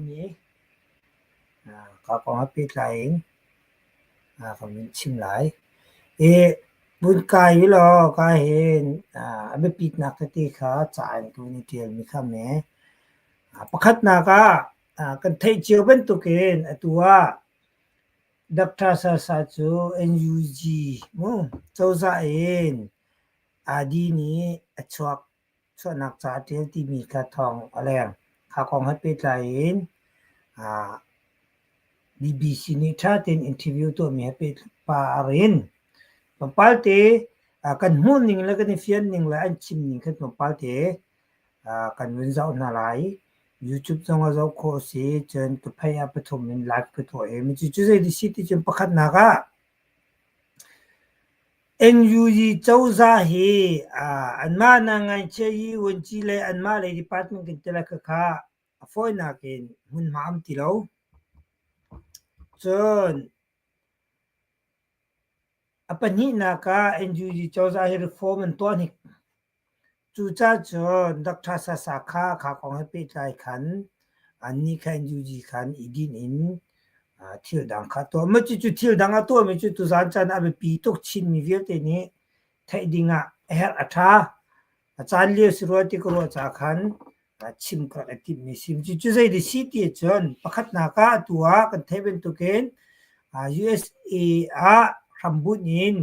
Mi ka kong he pehtlai in kan vun chim lai. I vun kai u law ka hin a biapitnak tete kha ca in ka vun i ṭialmi kha me. Pakhatnak ah kan theih cio bantukin atu ah Doctor Sasa cu NUG mu cozah in Adi nih a chuak chuahnak ca a ṭial timi kha thawng a leng. Kha kong he pehtlai in BBC nih ṭha tein interview tuahmi he pehpar in tlawmpal te kan hmuhning le kan i fianning le an chimning kha tlawmpal te kan vun zoh hna lai. YouTube zong ah zoh khawh a si. Cun ka ah pathum in live ka tuah i cucu zei si ti cun pakhatnak ah NUG cozah hi anmah ngaihchia i vuanci le anmah lei department kan ti lai khakha a fawinak in hmunhma a um ti lo. Cun a pahnihnak ah NUG cozah hi reform an tuah hnik. Cucacun Doctor Sasa kha kha kong he pehtlai khan annih kha NUG khan i dinh in thil dang kha tuah. Mah cucu thil dang a tuahmi cu tuzaan caan ah a biapi tuk Chinmi vialte nih theih ding ah a herh a ṭha. A caan lio si rua ti ka ruah caah khan chim ka rak i timhmi a si. Cucu zei si ti ahcun pakhatnak ah atu ah kan theih bantukin USA ah hrambunh in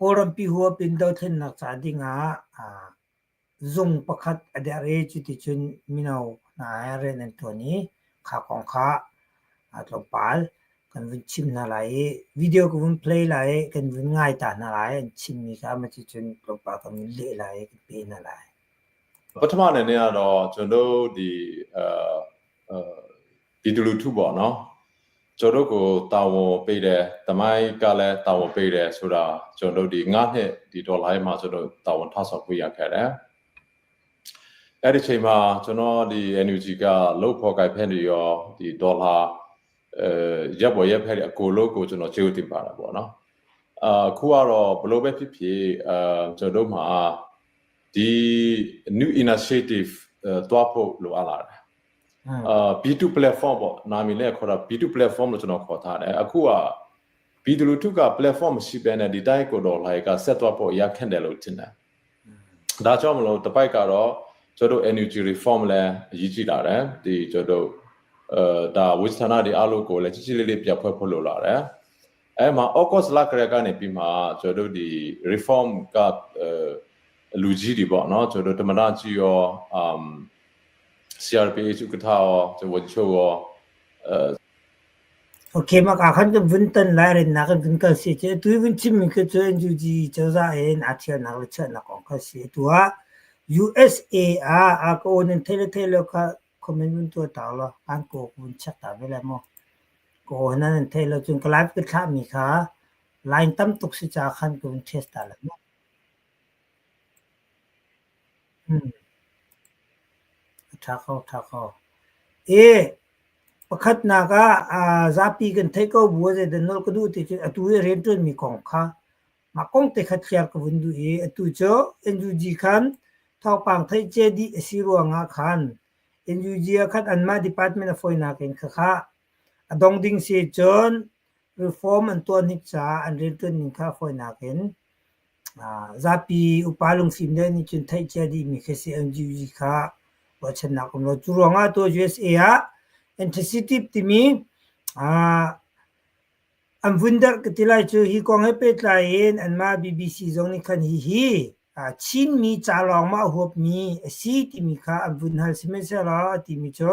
Kawlrampi huap in dothlennak ca dingah zung pakhat a derh i cuticun mino hna he rian an ṭuan i kha kong kha tlawmpal kan vun chim hna lai i video ka vun play lai i kan vun ngai ta hna lai an chimmi kha cuticun tlawmpal kan vun leh lai i kan pe hna lai. ပထမအနေနဲ့ကတော့ကျွန်တော်တို့ဒီအဲပြည်သူလူထုပေါ့နော်ကျွန်တော်တို့ကိုတာဝန်ပေးတယ်တမိုင်းကလည်းတာဝန်ပေးတယ်ဆိုတာကျွန်တော်တို့ဒီ9နှစ်ဒီဒေါ်လာမှာကျွန်တော်တာဝန်ထမ်းဆောင်ပေးရခဲ့တယ်အဲ့ဒီချိန်မှာကျွန်တော်ဒီ NUG ကလုတ်ဖော်ကြိုက်ဖက်တွေရောဒီဒေါ်လာအဲရက်ပေါ်ရက်ဖက်တွေအကိုလို့ကိုကျွန်တော်ကျေးဇူးတင်ပါတယ်ပေါ့နော်အခုကတော့ဘလို့ပဲဖြစ်ဖြစ်အဲကျွန်တော်တို့မှာဒီ new initiative တွားဖို့လိုအပ်လာတယ်အာ B2 platform ပေါ့နာမည်နဲ့ခေါ်တာ B2 platform လို့ကျွန်တော်ခေါ်ထားတယ်အခုက B2 လူထုက platform မရှိဘဲနဲ့ဒီတိုင်းကိုတော့ like ကဆက်သွားဖို့ရခက်တယ်လို့ထင်တယ်ဒါကြောင့်မလို့တပိုက်ကတော့ကျွန်တော်တို့ energy reform လည်းအရေးကြီးလာတယ်ဒီကျွန်တော်တို့အဲဒါဝိသနာတွေအားလုံးကိုလည်းကြီးကြီးလေးလေးပြတ်ဖွဲ့ဖို့လိုလာတယ်အဲမှာ August လကရကနေပြီးမှကျွန်တော်တို့ဒီ reform ကအဲလူကြီးတွေပေါ့နော်ကျွန်တော်တို့တမနာကြီးရော um CRPH ဥက္ကဋ္ဌရောကျွန်တော်ချုပ်ရောအဲ Okay mah ka khan kan vun tan lai ren nak kan vun kal si cu tu vun chim mi khi cu NUG cozah in aa thialnak le chiahnak kong kha si. Tu ah USA ah a ka aw nan thei le thei lo kha comment vun tuah ta law kan ko vun check ta ve lai mu. Ka aw nan nan thei lo cun ka live ka thlah mi kha line tam tuk si ca khan ka vun test ta lai mu. Hmm. A ṭha ko, ṭha ko. E, pakhatnak ah zapi kan theih ko bu ah zeidah nawl ka duh ti cu atu i rianṭuanmi kong kha mah kong te kha thliar ka vun duh i atu cu NUG khan thawngpang theih cia dih a si ruangah khan NUG ah khan anmah department a fawinak in khakha a dong ding si cun reform an tuah hnik caah an rianṭuan ning kha fawinak in Zapi upa lungfim deuh nih cun theih cia dihmi khi si NUG kha ruahchannak um lo. Cu ruangah tu USA ah initiative timi an vun darh ka ti lai cu hi kong he pehtlai in anmah BBC zong nih khan hihi Chinmi ca lawng ma a huapmi a si timi kha an vun hal. Sihmanhsehlaw a timi cu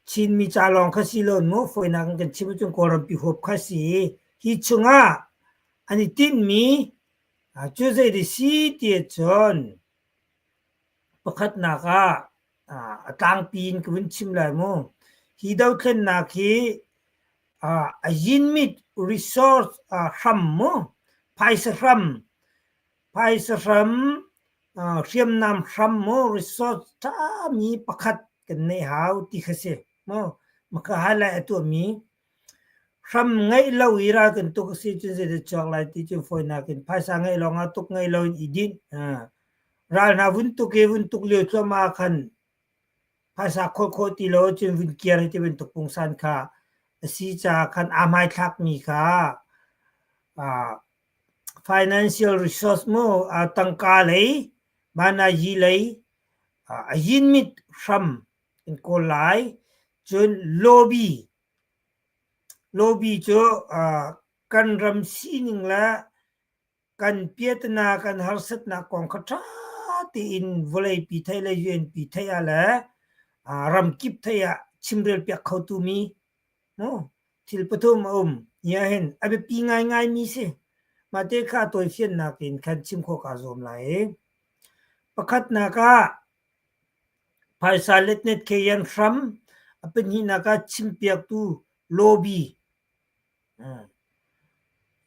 Chinmi ca lawng kha si lo mu fawinak in kan chim ahcun Kawlrampi huap kha si i hi chungah an i tinhmi cu zei si ti ahcun pakhatnak ah a tlangpi in ka vun chim lai mu. Hi dothlennak hi a yinmit resource hram mu phaisa hram Phaisa hram, hriamnam hram maw resort ṭhami pakhat kan neih hau ti kha si. Maw maka highlight a tuahmi hram ngeih lo i ral kan tuk a si cun zeidah chuak lai ti cu fawinak in phaisa ngeih lawngah tuk ngeih lo in i dinh. Ral hna vun tuk i vun tuk lio thluahmah ah khan phaisa kholh khawh ti lo ahcun vun kiar hi ti bantuk pungsan kha a si caah khan aa hmaithlakmi kha financial resource mu tangka lei manayi lei a yinmit hram in kawl lai. Cun lobby lobby cu kan ram sining le kan piatana kan harsatnak kong kha ṭha tein vawleipi theih le UNP theih ah le ramkip theih ah chimrel piak khotu mi thil pathum a um. Hi ahhin a biapi ngaingai mi si. Mah te kha tawifiannak in khan chim khawh kaa zuam lai i pakhatnak ah phaisa letnet khe yan hram, a pahnihnak ah chimpiaktu lobby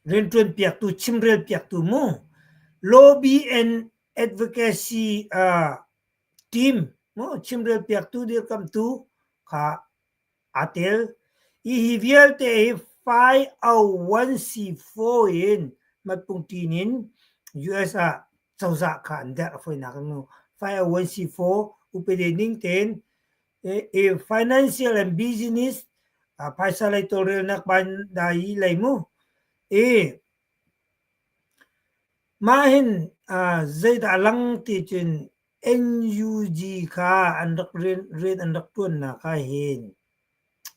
Rianṭuan piaktu, chimrel piaktu mu. Lobby and advocacy team mu chimrel piaktu dirkamhtu kha aa tel. Hihi vialte hi 501c4 in Matpungṭin in US ah cozah kha an derh a fawinak in mu. 501c4 upadi ning tein financial and business phaisa lei tawlrelnak bandai lei mu i mah hin zeidah a lang ti cun NUG kha an rak rian an rak ṭuannak ah hin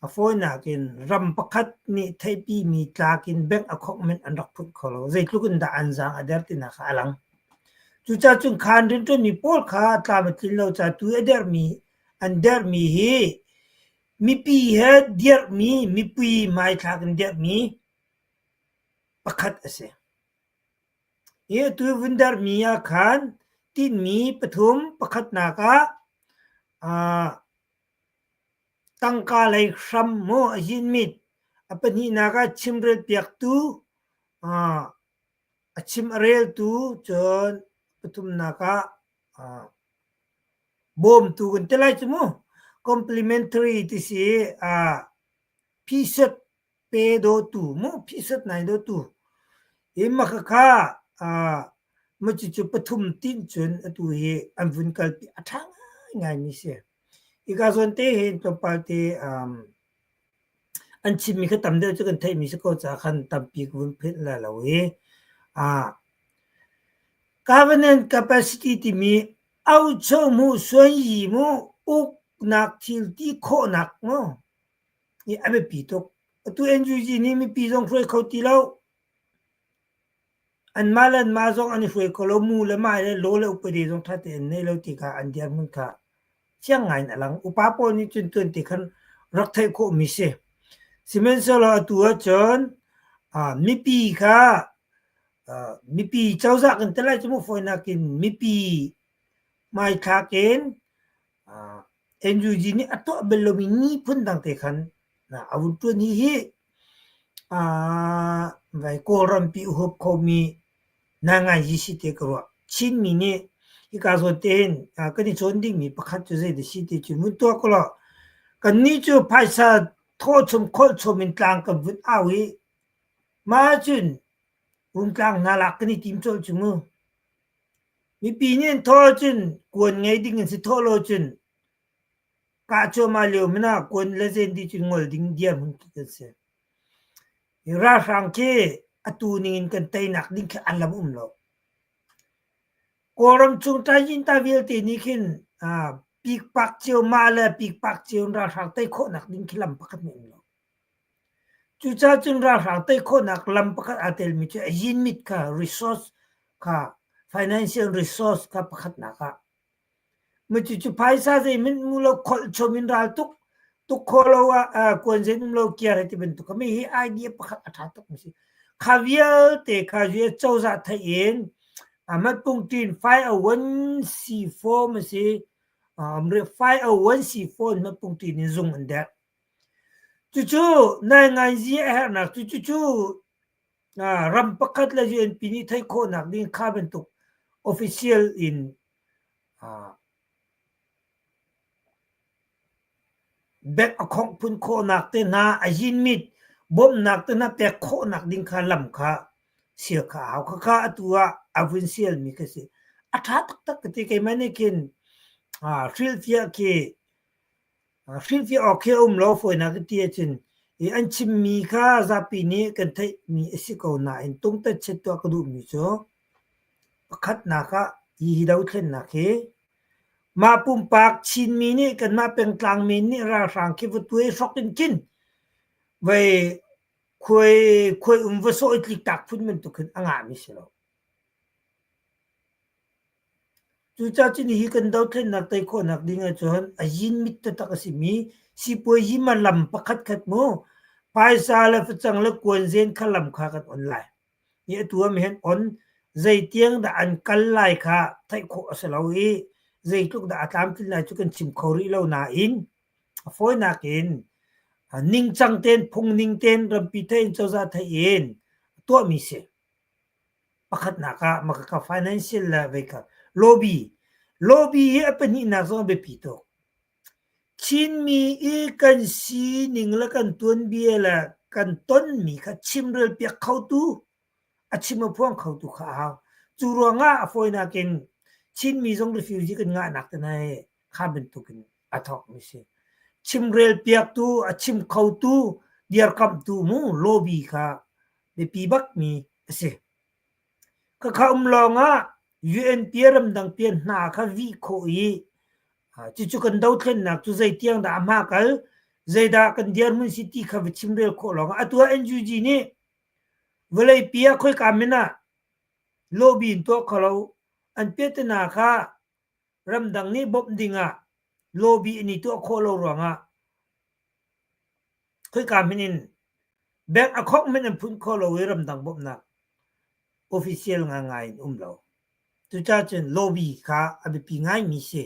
a fawinak in ram pakhat nih theihpimi tlak in bank a khawk men an rak phut kho lo. Zeitluk in dah an zaang a der tinak kha a lang. Cucaah cun khaan rianṭuanmi pawl kha tlam a tlin lo caah tu a dermi an dermi hi mipi he dirhmi mipi hmaithlak in dirhmi pakhat a si. Hi atu vun derhmi ah khan tinhmi pathum pakhatnak ah tangka lei hram maw a zinmit a pahnihnak ah chimrel piaktu a chim a reltu cun pathumnak ah bawmtu kan ti lai cu mu. Complementary ti si phisat pe dawtu mu phisat nai dawtu. Hi makhakha macucu pathum tin cun atu hi an vun kalpi a ṭha ngaingai mi si. Hika zawn te hin tlawmpal te an chimmi kha tam deuh cu kan theihmi si ko caah khan tampi ka vun philh lai lo i governance capacity timi auchohmuh suanyi mu uknak thil ti khawhnak mu hi a biapi tuk. Atu NUG nih mipi zong hruai kho ti lo. Anmah le anmah zong an i hruai kho lo. Mu le mah le law le upadi zong ṭha tein an nei lo ti kha an dirhmun kha fiang ngai in a lang. Upa pawl nih cun tuan ti khan rak theih khawhmi si. Sihmanhsehlaw atu ahcun mipi kha mipi cozah kan ti lai cu mu fawinak in mipi hmaithlak in NUG nih a tuah bal lomi miphun dang te khan a vun ṭuan hi hi vai Kawlrampi a huap khomi nainganzi si te ka ruah. Chinmi nih hika zawn te hin kan i cawn dingmi pakhat cu zeidah si ti cu vun tuah ko law kannih cu phaisa thawhchom kholhchom in tlang kan vun au i mah ahcun rungtlang hna lak kan i tim colh cu mu. Mipi nih an thawh ahcun kuan ngei ding in si thawh lo cun kah cuahmah lio hmanh ah kuan le zen dih cun ngol ding dirhmun khi kan si. Hi ralhrang khi atu ning in kan teinak ding khi an lam um lo. Kawlram chung ṭaiyinta vialte nih khin pikpak cio mah le pikpak cio in ralhrang tei khawhnak ding khi lam pakhat hmanh um lo. Cucaah cun ralhrang tei khawhnak lam pakhat aa telmi cu a yinmit kha resource kha financial resource kha pakhatnak ah. Cucu phaisa zeihmanh hmu lo kholh chom in ral tuk tuk khawh lo ah kuan zein um lo kiar hei ti bantuk kha mi hi idea pakhat a ṭha tuk mi si. Kha vialte kha US cozah theih in Matpungṭin 501c4 ma si 501c4 Matpungṭin in zung an derh. Cucu nainganzi a herhnak cu cucu ram pakhat le UNP nih theih khawhnak ding kha bantuk official in bank a khongh phun khawhnak te hna a yinmit bawmhnak te hna pek khawhnak ding kha lam kha sial kha a hau. Khakha atu ah a vun sialmi kha si. A ṭha taktak ka ti. Keimah nih khin hrilhfiah khi hrilhfiah awk khi a um lo fawinak ka ti ahcun i an chimmi kha zapi nih kan theihmi a si ko nain tungtat chiat tuah ka duhmi cu pakhatnak ah hi dothlennak hi mah pumpak Chinmi nih kanmah pengtlang men nih ralhrang khi va tuai hrok in khin vei khuai khuai um va sawh i tliktak phun bantuk khin a ngahmi si lo. Cucaah cun hi kan dothlennak tei khawhnak ding ahcun a yinmit taktak a simi sipuazi ma lam pakhatkhat mu phaisa le facang le kuanzen kha lam kha kan on lai. Hi atu ah hin on zeitiang dah an kal lai kha theih khawh a si lo i zeitluk dah a tlamtlin lai cu kan chim kho rih lo nain a fawinak in ningcang tein phung ning tein rampi theih in cozah theih in tuahmi si. Pakhatnak ah maka financial le veikhat lobby. Lobby hi a pahnihnak zong a biapi tuk. Chinmi i kan sining le kan tuanbia le kan tonmi kha chimrel piak khotu, a chim a phuang khotu kha a hau. Cu ruangah a fawinak in Chinmi zong refugee kan ngahnak te hna hi kha bantukin a thawkmi si. Chimrel piaktu, a chim khotu, dirkamhtu mu lobby kha biapi bakmi a si. Khakha um lawngah UN pi ramdang pian hna kha vih khawh i cucu kan dothlennak cu zeitiang dah a hma kal, zeidah kan dirhmun si ti kha va chimrel khawh lawngah atu ah NUG nih vawleipi ah khoika min ah lobby in tuah kho lo an piahtana kha ramdang nih bawmh dingah lobby an i tuah khawh lo ruangah khoika hmanh in bank a khongh hmanh an phunh khawh lo i ramdang bawmhnak official ngaingai in um lo. Cucaah cun lobby kha a biapi ngaimi si.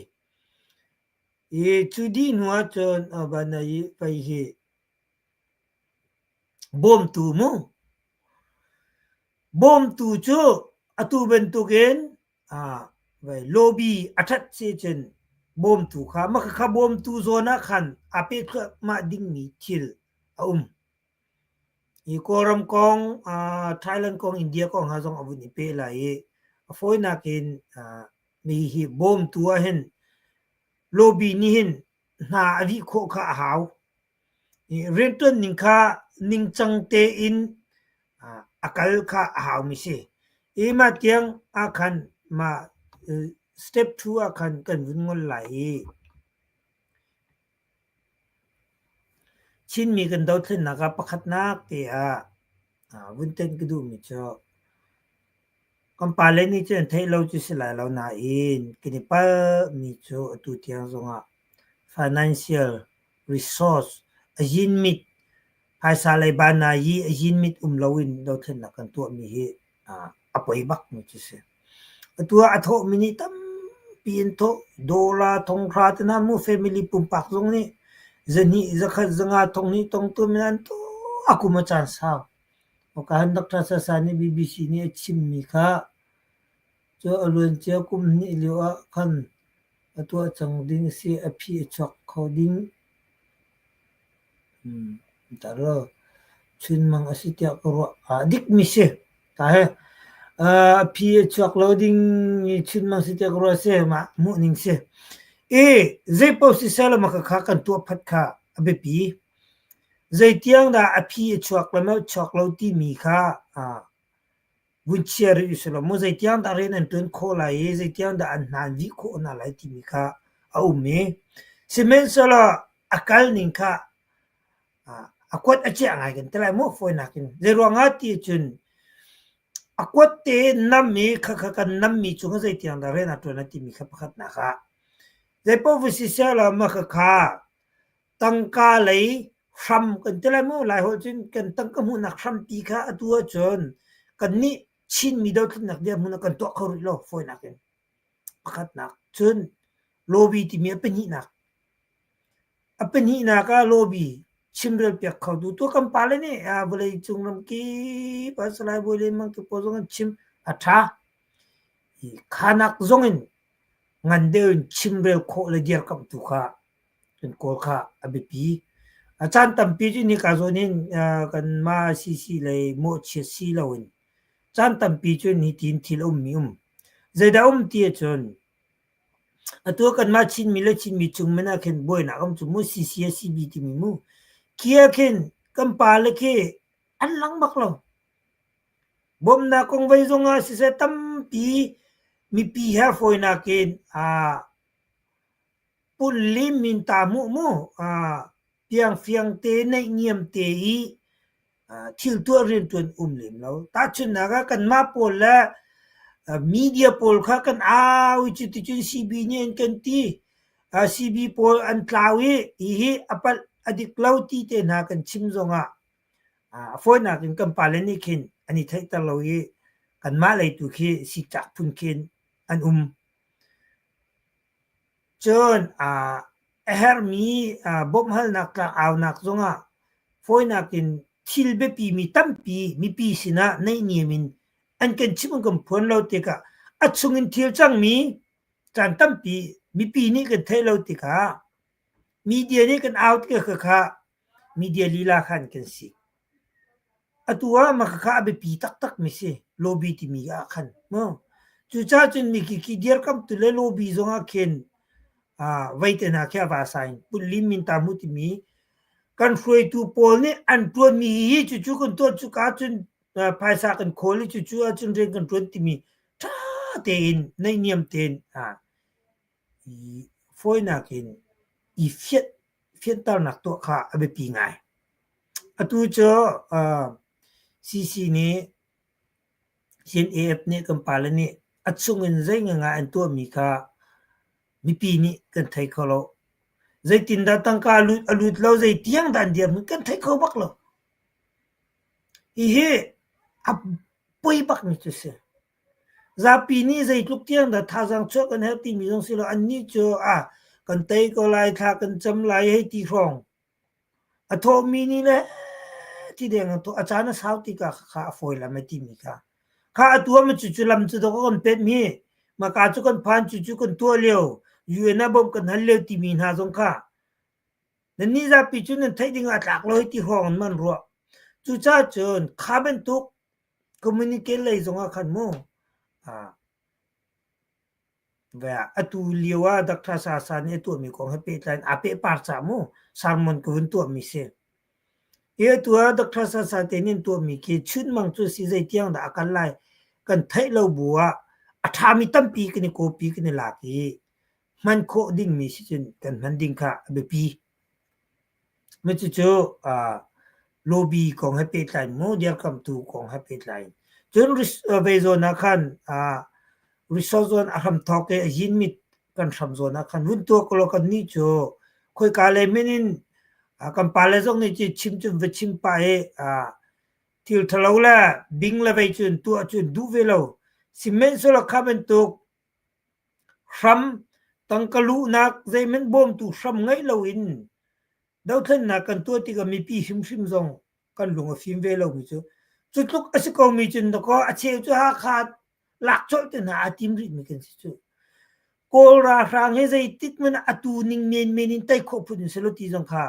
I cu dih hnu ahcun van i pei hi bawmtu mu. Bawmtu cu atu bantukin lobby a ṭhat si cun bawmtu kha mah khakha bawmtu zawn ah khan aa peh thluahmah dingmi thil a um. Hi Kawlram kong, Thailand kong, India kong hna zong a vun i peh lai i a fawinak in hihi bawmtu ahhin lobby nih hin hna a vih khawh kha a hau. Rianṭuan ning kha ningcang tein a kal kha a haumi si. I mah tiang ahkhan mah step 2 ahkhan kan vun ngol lai i Chinmi kan dothlennak ah pakhatnak te ah vun tenh ka duhmi cu kan pale nih cun an theih lo cu si lai lo nain kan i palhmi cu atu tiang zongah financial resource a yinmit phaisa leiba na i a yinmit um loin dothlennak kan tuahmi hi a poi bakmi cu si. Atu ah a thawhmi nih tampi an thawh. Dollar thonghra te hna mu family pumpak zong nih zahnih, zakhat, zanga, thonghnih, thongthum in an tuah. A kum a caan sau. Kahan Dr. Sasa nih BBC nih a chimmi kha cu a luancia kum hnih lio ah khan a tuah cang ding a si. A phi a chuak kho ding. Chunmang a si tiah ka ruah. A dikmi si. Ta he a phi a chuak lo ding i chunmang si tiah ka ruah si. Mah hmuhning si. I zeipaoh siseh law mah khakha kan tuah phat kha a biapi. Zeitiang dah a phi a chuak le maw chuak lo timi kha vun chia rih usih law maw zeitiang dah rian an ṭuan khawh lai i zeitiang dah an hna an vih khawh hna lai timi kha a um i sihmanhsehlaw a kal ning kha a kuat a ciah ngai kan ti lai mu fawinak in. Zeiruangah ti cun a kuat te nam i khakha kan nammi cungah zeitiang dah rian a ṭuan a timi kha pakhatnak ah zeipaoh va siseh law mah khakha Tangka lei hram kan ti lai maw? Laiholh cun kan tangka hmuhnak hrampi kha atu ahcun kannih Chinmi dothlatnak dirhmun ah kan tuah kho rih lo fawinak in. Pakhatnak. Cun lobby timi a pahnihnak. A pahnihnak ah lobby chimrel piak khotu tu kan pale nih vawleicung ramkip ah Salai Bawi lengmang te pawl zong an chim a ṭha. Khanak zong in ngan deuh in chimrel khawh le dirkamhtu kha Kan kawl kha a biapi. A caan tampi cu nika zawn in kanmah CC lei mawhchiat si loin caan tampi cu nitin thil a ummi um. Zeidah um ti ahcun atu kanmah Chinmi le Chinmi cung men ah khin buainak um cu mu CCSCB timi mu. Khi ah khin kan pale khi an lang bak lo. Bawmhnak kong vei zong ah siseh tampi mipi he fawinak in aa pullim in ta mu mu piangfiang te neihniam te i thil tuah rianṭuan um lem lo. Tahchunhnak ah kanmah pawl le media pawl kha kan au i cuticun CB nih an kan ti. CB pawl an tlau i hihi a palh a dik lo ti te hna kan chim zongah a fawinak in kan pale nih khin an i theihter lo i kanmah lei tu khi sikcak phun khin an um. Cun a herhmi bawmhhalnak tlangaunak zongah fawinak in thil biapimi tampi mipi sinah naihniam in an kan chimh an kan phuan lo tikah a chungin thil cangmi caan tampi mipi nih kan theih lo tikah media nih kan au tikah khakha media lila khan kan si. Atu ah mah khakha a biapi taktakmi si lobby timi ah khan mu. Cucaah cun mikiki dirkamtu le lobby zongah khin vei te hna khi a va sign pullim min ta mu timi kan hruaitu pawl nih an ṭuanmi hi cucu kan tuah cuka cun phaisa kan khawl i cucu ahcun rian kan ṭuan timi ṭha tein naihniam tein fawinak in i fianh fianternak tuah kha a biapi ngai. Atu cu CC nih CNAF nih kan pale nih a chung in zei ngangai an tuahmi kha mipi nih kan thei kho lo. Zeitindah tangka a lut a lut lo zei tiang dah an dirhmun kan thei kho bak lo. Hihi a poi bakmi cu si. Zapi nih zeitluk tiang dah thazaang chuah kan herh timi zong si lo. Annih cu ah kan tei ko lai, thla kan cam lai hei ti hrawng. A thawhmi nih le ti deng an thawh. A caan a sau tikah kha a fawi lam ai timi kha. Kha a tuah ma cucu lam cu dawk kan pet mi. Maka cu kan phan cucu kan tuah lio. UN ah bawmh kan hal lio timi hna zong kha. Nannih zapi cu nan theih ding ah tlak lo hi ti hrawng in man ruah. Cucaah cun kha bantuk communicate lei zong ah khan mu atu lio ah Dr. Sasa nih a tuahmi kong he pehtlai in aa pehpar cah mu sermon ka vun tuahmi si. Hi atu ah Dr. Sasa te nih an tuahmi khi chunmang cu si zei tiang dah a kal lai kan theih lo bu ah a ṭhami tampi kan i copy kan i lak i hman khawh dingmi si cun kan hman ding kha a biapi. Cucu lobby kong he pehtlai mu dirkamhtu kong he pehtlai. Cun vei zawn ah khan resort zawn a hramthawk i a yinmit kan hram zawn ah khan vun tuah kolaw kannih cu khoika lei min in kan pale zong nih chim cun va chim pah i thil ṭhalo le bing le vei cun tuah cun duh ve lo. Sihmanhsehlaw kha bantuk Hram tangka luhnak zeihmanh bawmtu hram ngeih loin dothlennak kan tuah tikah mipi hrimhrim zong kan lung a fim ve lomi cu cu tluk a si komi cun dakaw a cheu cu Hakha lak colh te hna aa tim rihmi kan si cu. Kawl ralhrang hi zeitik hmanh ah atu ning menmen in tei khawh phun in si lo ti zong kha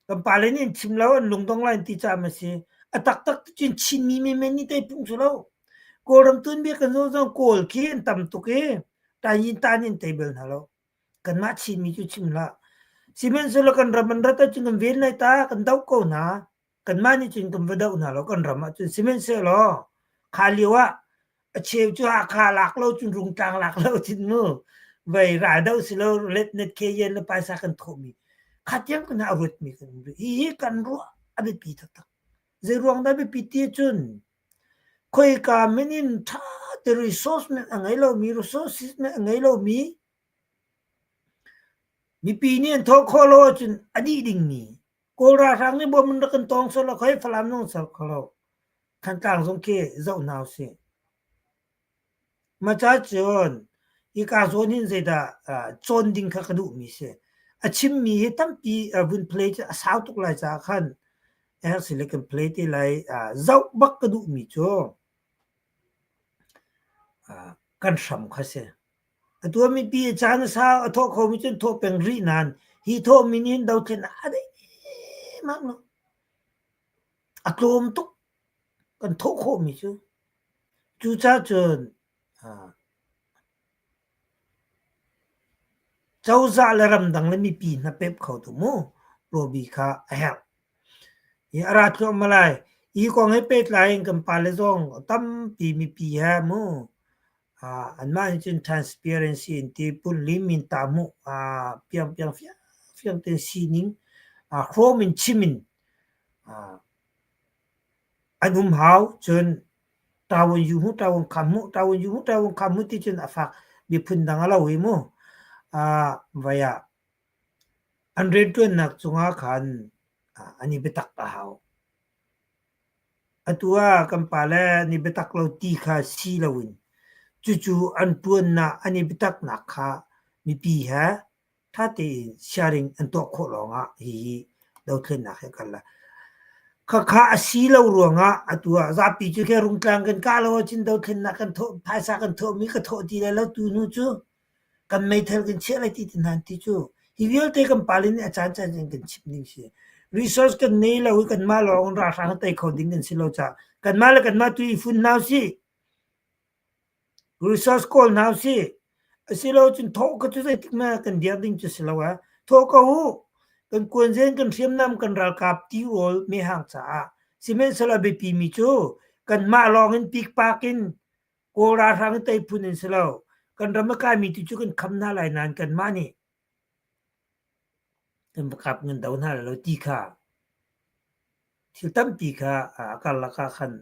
Kan pale nih an chim lo, an lungdong lai an ti caah a si. A taktak ti cun Chinmi menmen nih tei phung si lo. Kawlram tuanbia kan zoh zong Kawl khi an tam tuk i Tayin ta nih an tei bal hna lo. Kanmah Chinmi cu chim hlah. Sihmanhsehlaw kan ram an rat ahcun kan ven lai ta, kan doh ko hna. Kanmah nih cun kan va doh hna lo kan ram ahcun. Sihmanhsehlaw kha lio ah A cheu cu Hakha lak lo cun Rungtlang lak lo cun mu vei raldo si lo letnet khe le paisa kan thawhmi kha tiang kan a ruatmi kan um rih. Hihi kan ruah a biapi taktak. Zei ruang dah biapi ti cun khoika min in ṭha te resource men a ngei lomi resources men a ngei lomi mipi nih an thawh khawh lo ahcun a dih dingmi Kawl ralhrang nih bom in rak kan tawng sawh lo khoi Falam zong ser kho lo. Thantlang zong khi zoh hna usih. Maca cun hika zawn hin zeidah cawn ding kha ka duhmi si. A chimmi hi tampi vun play cu a sau tuk lai caah khan herh si le kan play te lai. Zoh bak ka duhmi cu kan hram kha si. Atu ah mipi a caan a sau a thawh khomi cun thawh peng rih nain hi thawhmi nih hin dothlen a dei mak lo. A tlawm tuk kan thawh khawhmi cu. Cucaah cun. Cozah le ramdang le mipi hna pep kho tu mu lobby kha a herh. Hi a ra thluahmah lai. Hi kong he pehtlai in kan pale zong tampi mipi he mu anmah nih cun transparency in ti punli min ta hmuh piang piang fiang fiang ten sining hrawm in chim in an um hau. Cun tawon yu hmu tawon kham hmu tawon yu hmu tawon kham hmu ti cun a fak miphun dang a lo hi mu. Vai ah an rianṭuannak cungah khan an i biatak a hau. Atu ah kan pale an i biatak lo ti kha si loin cucu an ṭuannak an i biataknak kha mipi he ṭha tein sharing an tuah khawh lawngah hihi dothlennak he kal lai. Khakha a si lo ruangah atu ah zapi cu khi Rungtlang kan kah lo ahcun dothlennak kan thawh phaisa kan thawhmi ka thawh ti lai lo tu hnu cu kan meithal kan chiah lai ti te hna an ti cu. Hi vialte kan pale nih a caancaan in kan chimh ding si. Resource kan nei lo i kanmah lawng in ralhrang tei kho ding kan si lo caah kanmah le kanmah tu i fun hna usih. Resource kawl hna usih. Asilo cun thawh ka cu zeitik hmanh ah kan dirh ding cu si lo ah thawh ko u. Kan kuanzen kan hriamnam kan ralkap tirawl mehhang caah sihmanhsehlaw a biapi mi cu kanmah lawng in pikpak in Kawl ralhrang i tei phun in si lo. Kan ram a kaimi tu cu kan kham hna lai nain kanmah nih kan va kap ngan do hna lai lo ti kha thil tampi kha a karlak ah khan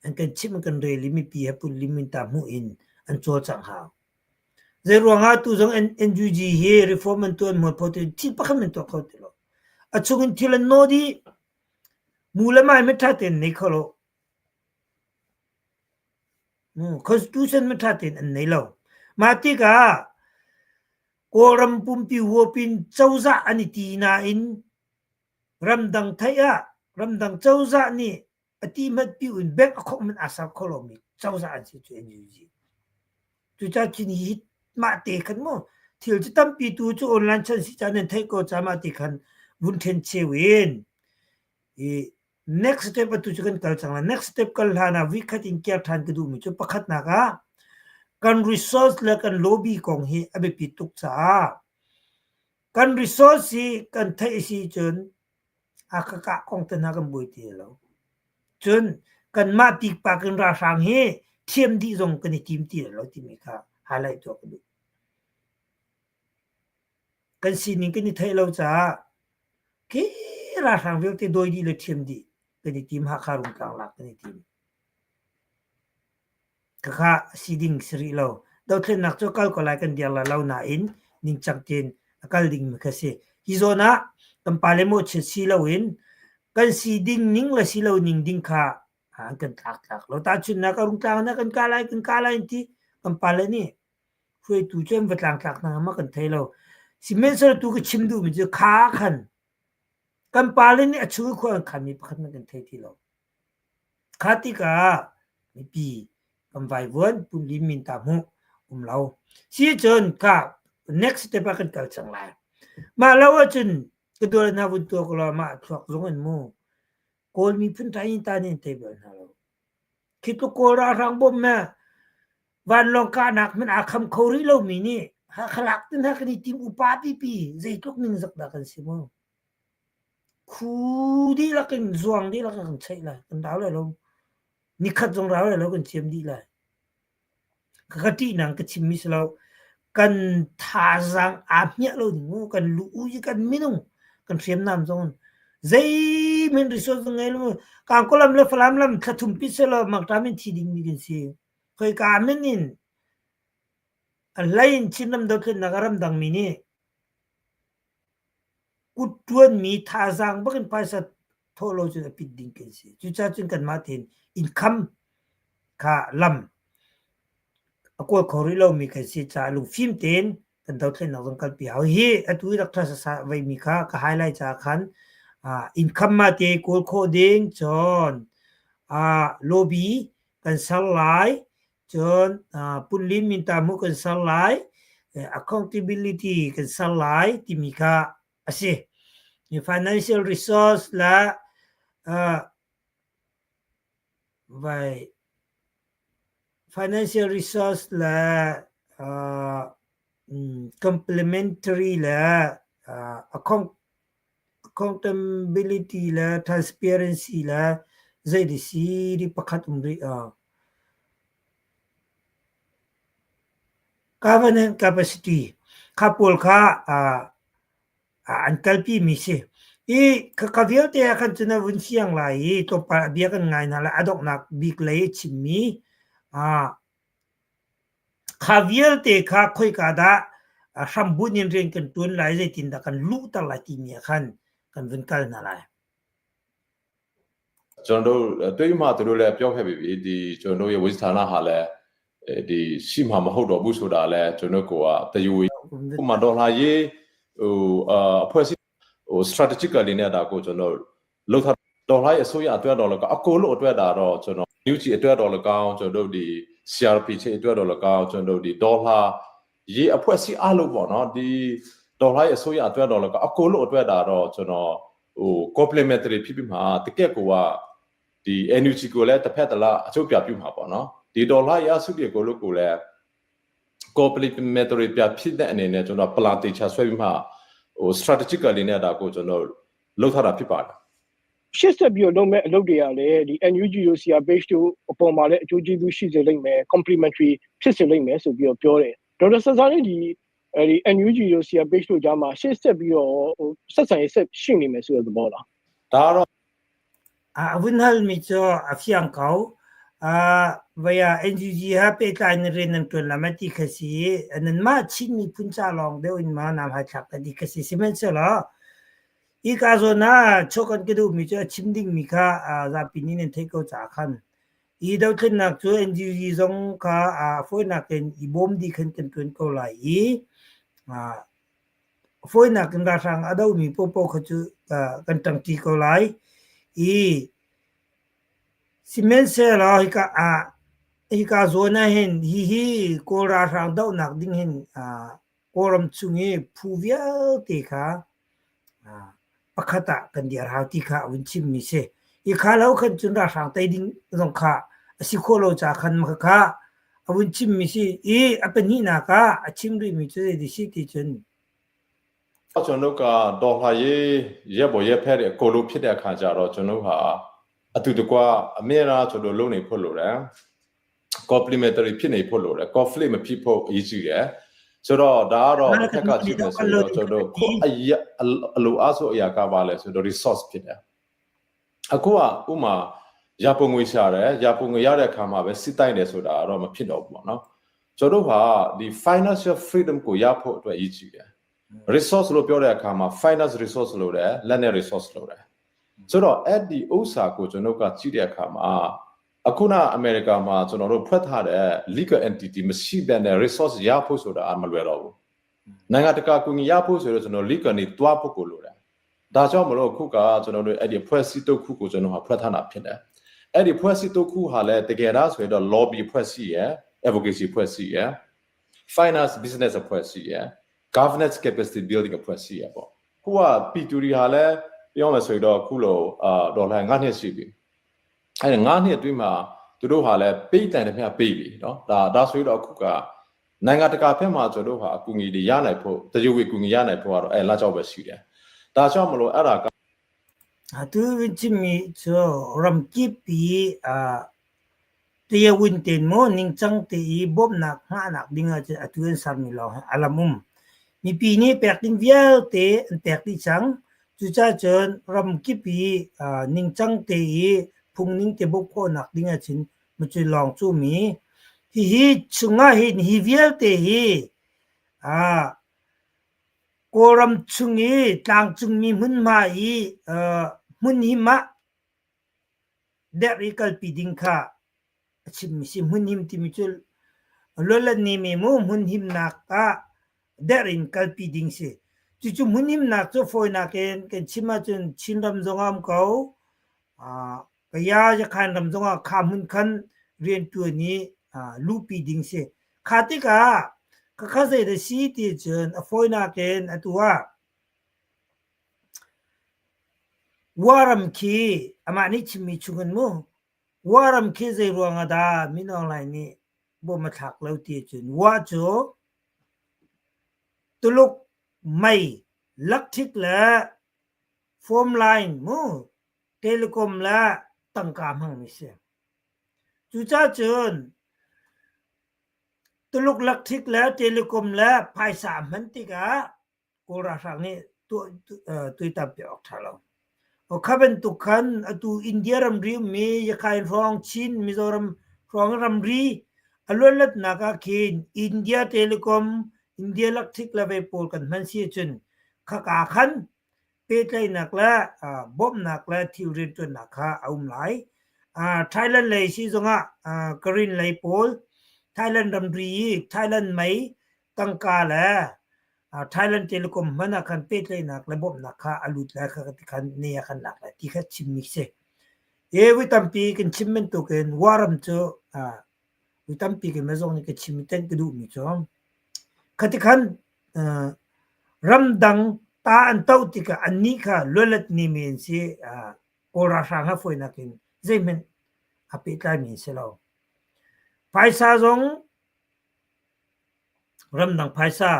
an kan chimh an kan rel i mipi he pun limin ta hmuh in an cawlcangh hau. Zei ruangah tu zong NUG hi reform an tuan mualpho ti thil pakhat an tuah kho ti lo. A chung in thil an naw dih. Mu le mai mit ṭha tein nei kho lo. Constitution ma ṭha tein an nei lo. Mah tikah Kawlram pumpi huap in cozah an i ti nain ramdang theih ah ramdang cozah nih a ti hmanh piu in bank a khawh hmanh aa ser kho lomi cozah an si cu NUG. Cucaah cun hi mah te khan mu thil cu tampi tu cu online chan si ca nan theih ko ca mah ti khan vun ṭhen cheu in i Next step atu cu kan kal cang lai. Next step kal hlan ah vikhat in kiar ṭhan ka duhmi cu pakhatnak ah kan resource le kan lobby kong hi a biapi tuk caah kan resource hi kan theih si cun a ka kah kong te hna kan buai ti lo. Cun kanmah pikpak in ralhrang hi thiam dih zong kan i tim ti lo timi kha highlight tuah ka duh. Kan sining kan i theih lo caah khi ralhrang vialte dawi dih le ṭhiam dih kan i tim Hakha Rungtlang lak kan i tim. Khakha si ding si rih lo. Dothlennak cu kal ko lai kan dir lai lo nain ningcang tein a kal dingmi kha si. Hi zawn ah kan pale mawhchiat si loin kan si ding ning le si lo ning ding kha an kan tlak tlak lo. Tahchunhnak a Rungtlang na kan kah lai kan kah lai an ti kan pale nih hruaitu cu an va tlangtlak hna ma kan thei lo. Sihmanhsehlaw tu ka chim duhmi cu kha khan kan pale nih a chung i khua an khanmi pakhat hmanh kan thei ti lo. Kha tikah mipi kan vaivuan punlin min ta hmuh um lo. Si cun ka next step ah kan kal cang lai. Mah lo ahcun ka dual hna vun tuak law mah thluak zong in mu Kawl miphun ṭai ta nih an tei bal hna lo. Khi tluk Kawl ralhrang bawm me vanlawng kahnak hmanh aa kham kho rih lomi nih Hakha lak tin ha kan i tim upa pipi zeitluk ningzak dah kan si mu. Khu dihlak in zuang dihlak in kan cheih lai kan rau lai lo. Nikhat zong rau lai lo kan ciam dih lai. Ka ṭihnak ka chimmi si lo. Kan thazaang aa hmiah lo ding mu. Kan lu i kan minung kan hriamnam zong zeihmanh resource zong ngei lo. Kangkawlam le Falam lam thla thum pi selaw makṭam in thi dingmi kan si. Khoika min in a hlei in Chinram dothlennak a ramdangmi nih kut ṭuanmi thazaang bak in phaisa thawh lo cun a pit ding kan si. Cucaah cun kanmah tein income kha lam a kawl kho rih lomi kan si caah lungfim tein kan dothlennak zong kalpi hau. Hi atu i rak ṭha sasa veimi kha ka highlight caah khan income mah te kawl khawh ding cun lobby kan ser lai cun punlin minta mu kan ser lai accountability kan ser lai timi kha a si. Financial resource le vai financial resource le. Complementary le accountability le transparency le zei si ti pakhat um rih. Governance capacity kha pawl kha an kalpi mi si. I khakha vialte ah khan cun a vun fiang lai i tlawmpal a bia kan ngai hna lai. A donghnak bik lei a chimmi kha vialte kha khoika dah hrambunh in rian kan ṭuan lai, zeitindah kan luhter lai timi ah khan kan vun kal hna lai. ကျွန်တော်တို့တွေးမှသူတို့လည်းပြောခဲ့ပြီးပြီဒီကျွန်တော်တို့ရဲ့ဝိဇ္ဇာနာဟာလည်းဒီရှိမှမဟုတ်တော့ဘူးဆိုတာလည်းကျွန်တော်ကိုကတယူဥမာဒေါ်လာရေးဟိုအဖွဲ့အစည်းဟို strategically နဲ့ဒါကိုကျွန်တော်လှုပ်ထားဒေါ်လာရဲ့အစိုးရအတွက်တော့လည်းအကိုလို့အတွက်တာတော့ကျွန်တော် new ချီအတွက်တော့လည်းကောင်းကျွန်တော်တို့ဒီ CRP ချီအတွက်တော့လည်းကောင်းကျွန်တော်တို့ဒီဒေါ်လာရေးအဖွဲ့အစည်းအလုံးပေါ့နော်ဒီဒေါ်လာရဲ့အစိုးရအတွက်တော့လည်းအကိုလို့အတွက်တာတော့ကျွန်တော်ဟို complementary ဖြစ်ပြီးမှတကက်ကိုကဒီ NUG ကိုလည်းတစ်ဖက်တစ်လအချုပ်ပြပြုမှာပေါ့နော်ဒီဒေါ်လာရစုပြေကိုလို့ကိုလည်း complementary ပြဖြစ်တဲ့အနေနဲ့ကျွန်တော် plan တေချာဆွဲပြီးမှဟို strategically နဲ့ဒါကိုကျွန်တော်လုပ်ထားတာဖြစ်ပါတယ် ရှစ်ဆက်ပြီးတော့လုပ်မဲ့အလုပ်တွေကလည်းဒီ NUG တို့ CRPH တို့အပေါ်မှာလည်းအကျိုးကျေးဇူးရှိစေလိမ့်မယ် complementary ဖြစ်စေလိမ့်မယ်ဆိုပြီးတော့ပြောတယ်ဒေါက်တာဆဆာနဲ့ဒီအဲဒီ NUG တို့ CRPH တို့ကြားမှာရှေ့ဆက်ပြီးတော့ဟိုဆက်ဆံရေးဆက်ရှိနေမယ်ဆိုတဲ့သဘောလား ဒါတော့ A vun halmi cu a fiang ko. Vaya NUG ha pehtlai in rian nan ṭuan lai ma ti kha si i nanmah Chin miphun ca lawng deuh in ma nam hai thlak ka ti kha si. Sihmanhsehlaw hika zawn ah chuah kan ka duhmi cu a chim dingmi kha zapi nih nan theih ko caah khan hi dothlennak cu NUG zong kha a fawinak in i bawm dih khan kan ṭuan ko lai i fawinak in ralhrang a domi paohpaoh kha cu kan ṭangṭi ko lai i sihmanhsehlaw hika ah hika zawn ah hin hihi Kawl ralhrang dohnak ding hin Kawlram chung i phu vialte kha pakhat ah kan dir hau ti kha a vun chimmi si. Hi kha lo khan cun ralhrang tei ding zong kha a si khawh lo ca khan khakha a vun chimmi si i a pahnihnak ah a chim rihmi cu zei si ti cun ကျွန်တော်တို့ကဒေါ်လာရေးရက်ပေါ်ရက်ဖက်တဲ့အကိုလိုဖြစ်တဲ့အခါကျတော့ကျွန်တော်ဟာအတူတကွအမြဲတမ်းကျွန်တော်လုပ်နေဖို့လိုတယ် complementary ဖြစ်နေဖို့လိုတယ် conflict မဖြစ်ဖို့အရေးကြီးတယ်ဆိုတော့ဒါကတော့တစ်ဖက်ကကြည့်မယ်ဆိုတော့ကျွန်တော်ခုအရအလိုအားဆိုအရာကပါလဲဆိုတော့ resource ဖြစ်တယ်အခုကဥမာရပုံငွေရှာတယ်ရပုံငွေရတဲ့အခါမှာပဲစစ်တိုက်တယ်ဆိုတာတော့မဖြစ်တော့ဘူးပေါ့နော်ကျွန်တော်တို့ဟာဒီ financial freedom ကိုရဖို့အတွက်အရေးကြီးတယ် resource လို့ပြောတဲ့အခါမှာ finance resource လို့တယ်လက်နဲ့ resource လို့တယ်ဆိုတော့အဲ့ဒီဥစ္စာကိုကျွန်တော်ကကြည့်တဲ့အခါမှာအခုနအမေရိကမှာကျွန်တော်တို့ဖွဲ့ထားတဲ့ legal entity မရှိဘဲနဲ့ resource ရဖို့ဆိုတာအမလွယ်တော့ဘူးနိုင်ငံတကာကူညီရဖို့ဆိုတော့ကျွန်တော် legal နေတွားဖို့ကိုလိုတယ်ဒါကြောင့်မလို့ခုကကျွန်တော်တို့အဲ့ဒီဖွဲ့စည်းတုတ်ခုကိုကျွန်တော်ဟာဖွဲ့ထားတာဖြစ်တယ်အဲ့ဒီဖွဲ့စည်းတုတ်ခုဟာလည်းတကယ်တော့ဆိုရင်တော့ lobby ဖွဲ့စည်းရယ် advocacy ဖွဲ့စည်းရယ် finance business ဖွဲ့စည်းရယ် governance capacity building အဖွဲ့စည်းရပေါ့ခုက P2 ဟာလည်းပြောမယ်ဆိုရင်တော့ခုလိုအာဒေါ်လာ9နှစ်ရှိပြီအဲ့ဒါ9နှစ်အတွင်းမှာသူတို့ဟာလည်းပေးတန်တယ်ဖျက်ပေးပြီနော်ဒါဒါဆိုရင်တော့အခုကနိုင်ငံတကာဖက်မှာကျွန်တော်တို့ဟာအကူအညီတွေရနိုင်ဖို့တရုတ်ဝေကူညီရနိုင်ဖို့ကတော့အဲလာကြောက်ပဲရှိတယ်ဒါကြောင့်မလို့အဲ့ဒါက Atu chimmi cu ramkip i tiawin ten maw ningcang te i bawmhnak hngahnak ding ahcun atu an sermi lawng hi a lam um. Mipi nih pek ding vialte an pek dih cang. Cucaah cun ramkip i ningcang te i phungning te bawmh khawhnak ding ahcun macu lawng cu mi. Hihi chungah hin hi vialte hi Kawlram chung i tlangcungmi hmunhma i hmunhim ah derh i kalpi ding kha a chimmi si. Hmunhim timi cu lualanimi mu hmunhimnak ah derh in kalpi ding si. Cucu hmunhimnak cu fawinak in kan chim ahcun Chinram zong ah um ko, Kaya Yakhan ram zong ah kha hmun khan rianṭuan i luhpi ding si. Kha tikah khakha zei dah si ti cun a fawinak in atu ah Waram khi amah nih chimmi chungin mu Waram khi zei ruang ah dah Min Aung Hlaing nih bawm a thlak lo ti cun Wa cu. Tuluk mei, lakṭhik le phone line mu, telecom le tangka hmangmi si. Cucaah cun Tuluk lakṭhik le telecom le phaisa a hman tikah Kawl ralhrang nih tuaitam piak awk ṭha lo. Kha bantuk khan atu India ramri ummi Yakhai hrawng Chin Mizoram hrawng ramri a luanlatnak ah khin India Telecom, India Electric le vei pawl kan hman si ahcun khaka khan pehtlaihnak le bawmhnak le thil rianṭuannak kha a um lai. Thailand lei si zongah Karen lei pawl Thailand ramri i Thailand mei tangka le Thailand Telecom hmanh ah khan pehtlaihnak le bawmhnak kha a lut lai kha ti khan ne a kan lak lai ti kha chimmi si. E voi tampi kan chim bantukin Waram cu voi tampi keimah zong nih ka chim i tenh ka duhmi cu khati khan ramdang ta an toh tikah annih kha lualat ni men si Kawl ralhrang ha fawinak in zeihmanh a pehtlaimi si lo. Phaisa zong ramdang phaisa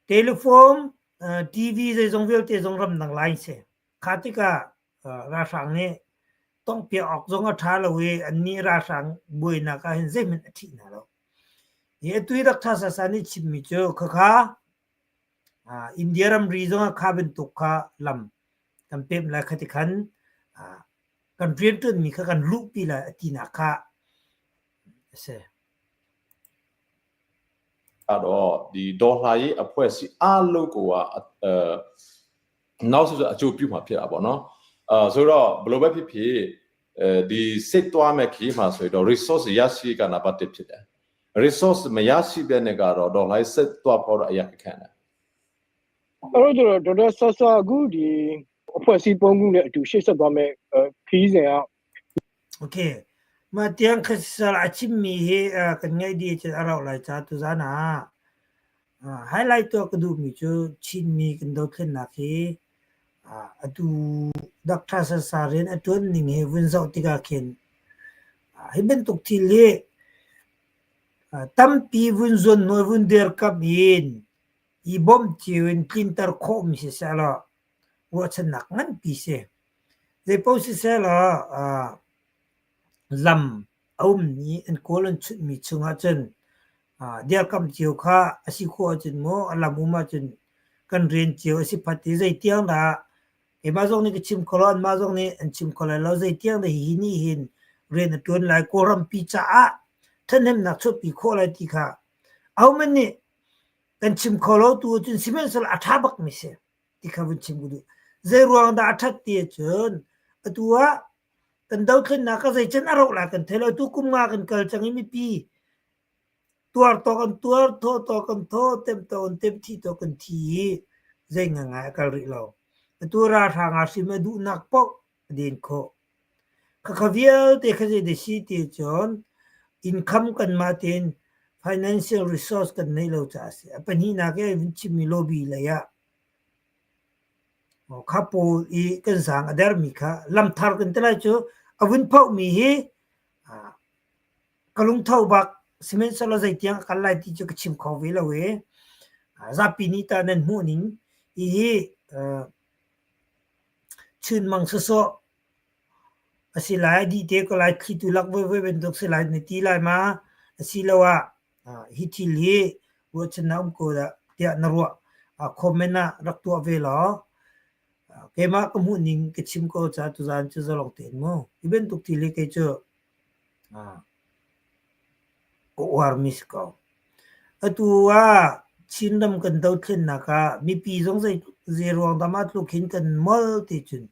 telephone TV zeizong vialte zong ramdang line si. Kha tikah ralhrang nih tonghpiak awk zong a ṭha lo i annih ralhrang buainak ah hin zeihmanh a ṭhih hna lo. Hi atu i Dr. Sasa nih chimmi cu khakha India ramri zongah kha bantuk kha lam kan pemh lai kha ti khan kan rianṭuanmi kha kan luhpi lai a tinak kha a si. တော့ဒီဒေါ်လာရေးအဖွဲ့အစည်းအားလုံးကိုကအဲနောက်ဆိုအကျိုးပြုမှာဖြစ်တာပေါ့နော်အဲဆိုတော့ဘယ်လိုပဲဖြစ်ဖြစ်အဲဒီစစ်သွားမဲ့ခရီးမှာဆိုတော့ resource ရရှိကနံပါတ်1ဖြစ်တယ် resource မရရှိတဲ့နဲ့ကတော့ဒေါ်လာစစ်သွားဖို့တော့အရာခက်တယ် အဲ့တော့ကျတော့ဒေါက်တာဆာဆာအခုဒီအဖွဲ့အစည်းပုံခုနဲ့အတူရှေ့ဆက်သွားမဲ့ခရီးစဉ်က Okay mah tiang kha a chimmi hi kan ngaih dih cun a rauh lai ca tuzan ah highlight tuah ka duhmi cu Chinmi kan dothlennak hi atu Dr. Sasa rian a ṭuan ning hi vun zoh tikah khin hi bantuk thil hi tampi vun zuanhnuai vun dirkamh in i bawmh cio in tlinter khawhmi siseh law ruahchannak nganpi si. Zeipaoh siseh law lam a ummi an kawl an chunhmi chungah cun dirkamh cio kha a si khawh ahcun maw a lam um ahcun kan rian cio a si phat i zeitiang dah keimah zong nih ka chim kho lo anmah zong nih an chim kho lai lo zeitiang dah hihi nih hin rian a ṭuan lai Kawlrampi caah ṭhahnemnak chuahpi khawh lai ti kha ahohmanh nih kan chim kho lo tu ahcun sihmanhsehlaw a ṭha bakmi si ti kha vun chim ka duh. Zei ruang dah a ṭhat ti ahcun atu ah kan dothlennak ah zeicen a rauh lai kan thei lo. Tu kum nga kan kal cang i mipi tuar tawk an tuar, thaw tawk an thaw, tem tawk an tem, thi tawk an thi i zei ngangai a kal rih lo. Atu ralhrang aa hrim a duhnak paoh a den khawh. Khakha vialte kha zei dah si ti ahcun income kanmah tein financial resource kan neih lo caah a si. A pahnihnak i vun chimmi lobby lei ah kha pawl i kan zaang a dermi kha lamthar kan ti lai cu a vun phohmi hi ka lungtho bak sihmanhsehlaw zeitiang a kal lai ti cu ka chim kho ve lo i zapi nih tah nan hmuh ning hihi Chunmang sawsawh a si lai, dih te ko lai, thlitu lak vawivoi bantuk si lai na ti lai ma? Asiloah hi thil hi ruahchannak um ko dah tiah na ruah. Comment ah rak tuah ve law keimah ka hmuh ning ka chim ko caah tuzaan cu zalong tein mu. Hi bantuk thil hi kei cu Ka uarmi si ko. Atu ah Chinram kan dothlennak ah mipi zong zei ruang dah mah tluk hin kan molh ti cun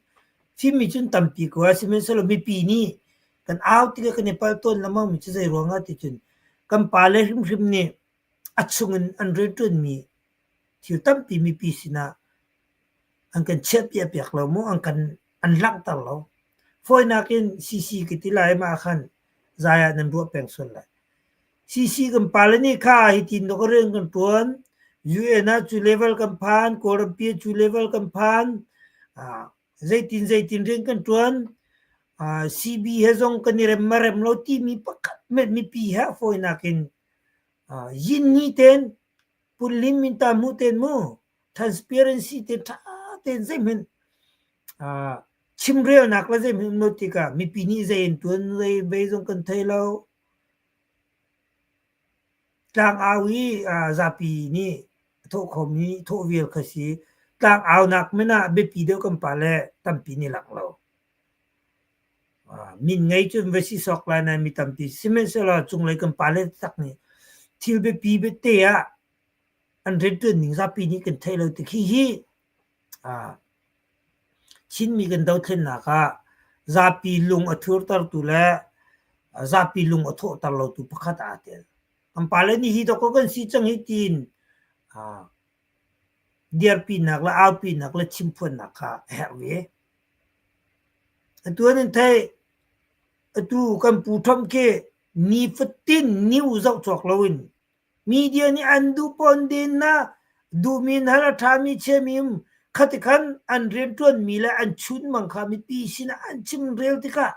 fimmi cun tampi ko ai. Sihmanhsehlaw mipi nih kan au tikah kan i palh tawn lengmang mi cu zei ruangah ti cun kan pale hrimhrim nih a chung in an rianṭuanmi thil tampi mipi sinah an kan chiahpiah piak lo mu, an kan an langhter lo. Fawinak in CC ka ti lai mah khan zai ah nan ruah peng sual lai. CC kan pale nih kha hitin dawk rian kan ṭuan, UN ah cu level kan phan, Kawlrampi ah cu level kan phan, zeitin zeitin rian kan ṭuan, CB he zong kan i rem ma rem lo timi pakhat hmanh mipi he a fawinak in yin ni ten. Punlin minta mu ten mu transparency te ṭha tein zeihmanh chimrelnak le zeihmanh um lo tikah mipi nih zei an ṭuan zei vei zong kan thei lo. Tlangau i zapi nih thawh khomi thawh vial kha si. Tlangaunak men ah biapi deuh kan pale tampi nih lak lo. Min ngei cun va si sawk lai nain mi tampi sihmanhsehlaw cunglei kan pale taktak nih thil biapi biate ah an rianṭuan ning zapi nih kan theih lo tik hihi Chinmi kan dothlennak ah zapi lung a thurtertu le zapi lung a thawhter lotu pakhat aa tel. Kan pale nih hi dawkaw kan si cang hi tiin dirpinak le aupinak le chimphuannak kha a herh ve. Atu an in theih, atu kan pu Trump khi nifatin new zoh cawk loin Media nih an duh pawn den na duhmi in hal a ṭhami chiami um khati khan an rianṭuanmi le an chunmang kha mipi sinah an chimrel tikah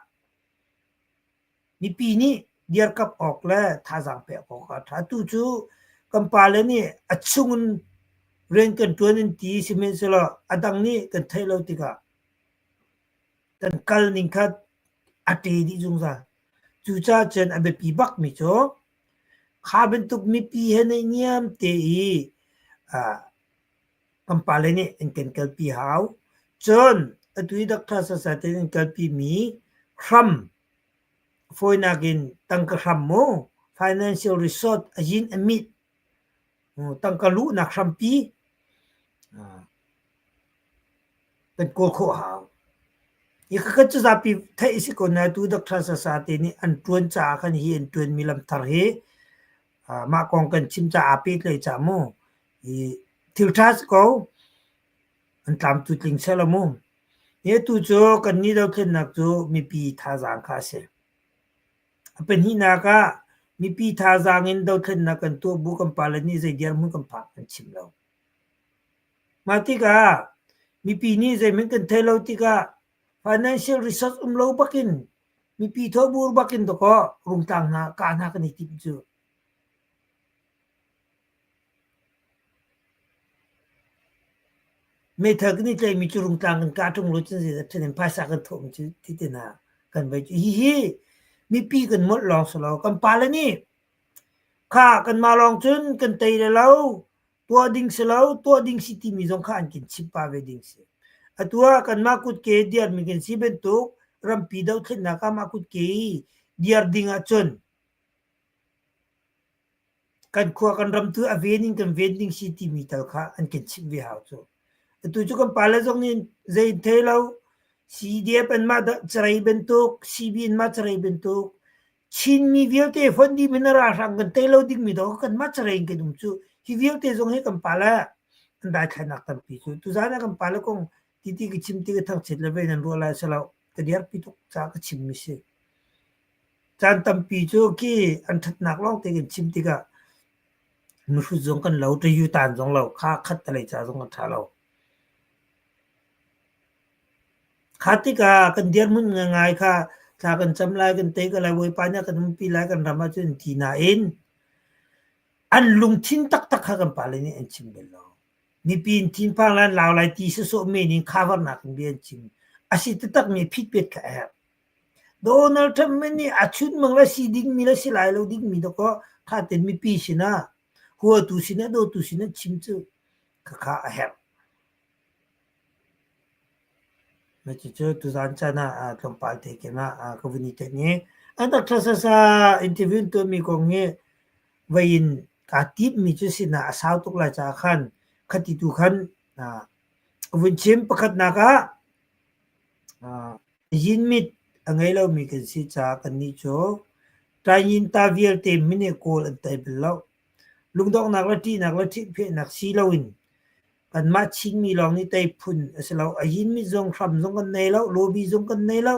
mipi nih dirkamh awk le thazaang pek awk a ṭha. Tu cu kan pale nih a chung in rian kan ṭuan an ti sihmanhsehlaw a dang nih kan theih lo tikah kan kal ning kha a ṭe dih zungzal. Cucaah cun a biapi bakmi cu Kha bantuk mipi he naihniam te i kan pale nih an kan kalpi hau. Cun atu i Doctor Sasa te an kalpi mi hram fawinak in tangka hram mu financial resort a yin a mit tangka luhnak hrampi Kan kawl khawh hau. Hi khakha cu zapi theih a si ko nain tu Doctor Sasa te nih an ṭuan caah khan hi an ṭuanmi lamthar hi mah kong kan chim caah aa pehtlaih caah mu hi thil ṭha si ko. An tlam tu tling seh law mu. Hi atu cu kannih dothlennak cu mipi thazaang kha a si. A pahnihnak ah mipi thazaang in dothlennak kan tuah bu kan pale nih zei dirhmun kan phak an chim lo. Mah tikah mipi nih zeihmanh kan theih lo tikah financial resource um lo bakin mipi thawhbur bakin dawkaw rungtlang hna kah hna kan i timh cu. Meithal kan i tlaihmi cu rungtlang kan kah ṭung lo cun zeidah ṭhen in phaisa kan thawhmi cu ti te hna kan vai cu. Hihi mipi kan molh lawng si lo. Kan pale nih kha kanmah lawng cun kan tei le lo Tuah ding si lo, tuah ding si timi zong kha an kan chimh pah ve ding si. Atu ah kanmah kutke diarmi kan si bantuk rampi dothlennak ah mah kutke i diar ding ahcun kan khua kan ram tu a ven in kan ven ding si timi tal kha an kan chimh ve hau cu. Atu cu kan pale zong nih zei an thei lo. CDF anmah carei bantuk, CB anmah carei bantuk, Chinmi vialte fonh dih in ralhrang kan tei lo dingmi dawh kanmah carei in kan um cu. Hi vialte zong hi kan pale an daithlainak tampi cu. Tuzaan ah kan pale kong titi ka chim ti ka thangchiat le vei nan ruah lai si lo. Ka dirpi tuk caah ka chimmi si. Caan tampi cu khi an ṭhatnak lawngte kan chim tikah mihrut zong kan lo, ṭayutan zong lo, kha khat te lei ca zong a ṭha lo. Kha tikah kan dirhmun ngaingai kha thla kan cam lai, kan tei ko lai, Bawipa nih a kan umpi lai kan ram ahcun ti nain an lungthin taktak kha kan pale nih an chim bal lo. Mipi in thinphang lai, an lau lai ti sawsawh men in cover-nak in bia an chim. A si taktakmi phitpet kha a herh. Donald Trump nih a chunmang le si dingmi le si lai lo dingmi dawkaw kha ten mipi sinah huatu sinah dawtu sinah chim cu khakha a herh. Cucu tuzaan caan ah tlawmpal te keimah ka vun i tenh i an doctor sasa interview an tuahmi kong hi voi in kaa timhmi cu sinah a sau tuk lai caah khan khati tu khan ka vun chim. Pakhatnak ah yinmit a ngei lomi kan si caah kannih cu Tainyin-ta vialte mine kawl an tei bal lo. Lungdonghnak le ṭihnak le ṭhihphehnak si loin Kanmah Chinmi lawng nih tei phun a si lo. A yinmi zong hram zong kan nei lo, lobby zong kan nei lo.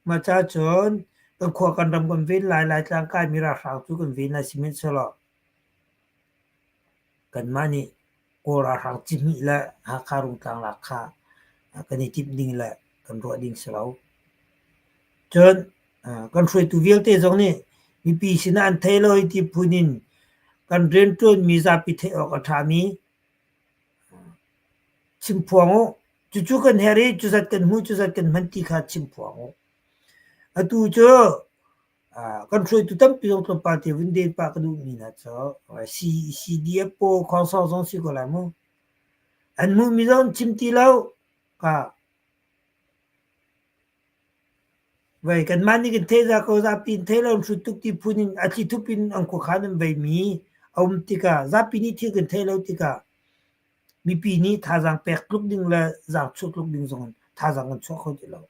Mah ca cun kan khua kan ram kan ven lai, Laitlang kaimi ralhrang cu kan ven lai sihmanhsehlaw kanmah nih Kawl ralhrang cihmih le Hakha Rungtlang lak kha kan i timh ding le kan ruah ding si lo. Cun kan hruaitu vialte zong nih mipi sinah an thei lo hei ti phun in kan. Kan rianṭuanmi zapi theih awk a ṭhami chimphuang u. Cucu kan herh i cuzat kan hmuh, cuzat kan hman ti kha chimphuang u. Atu cu kan hruaitu tampi zong tlawmpal te vun den pah ka duhmi hna cu CDF pawl khuangsawng zong si ko lai mu. An hmuhmi zong chim ti lo. Ka Vei kanmah nih kan theih za ko zapi in theih lo an hrut tuk ti phun in a thlithup in an khuakhan an veimi a um tikah zapi nih thil kan theih lo tikah mipi nih thazaang pek tluk ding le zaangchuah tluk ding zong in thazaang kan chuah kho ti lo.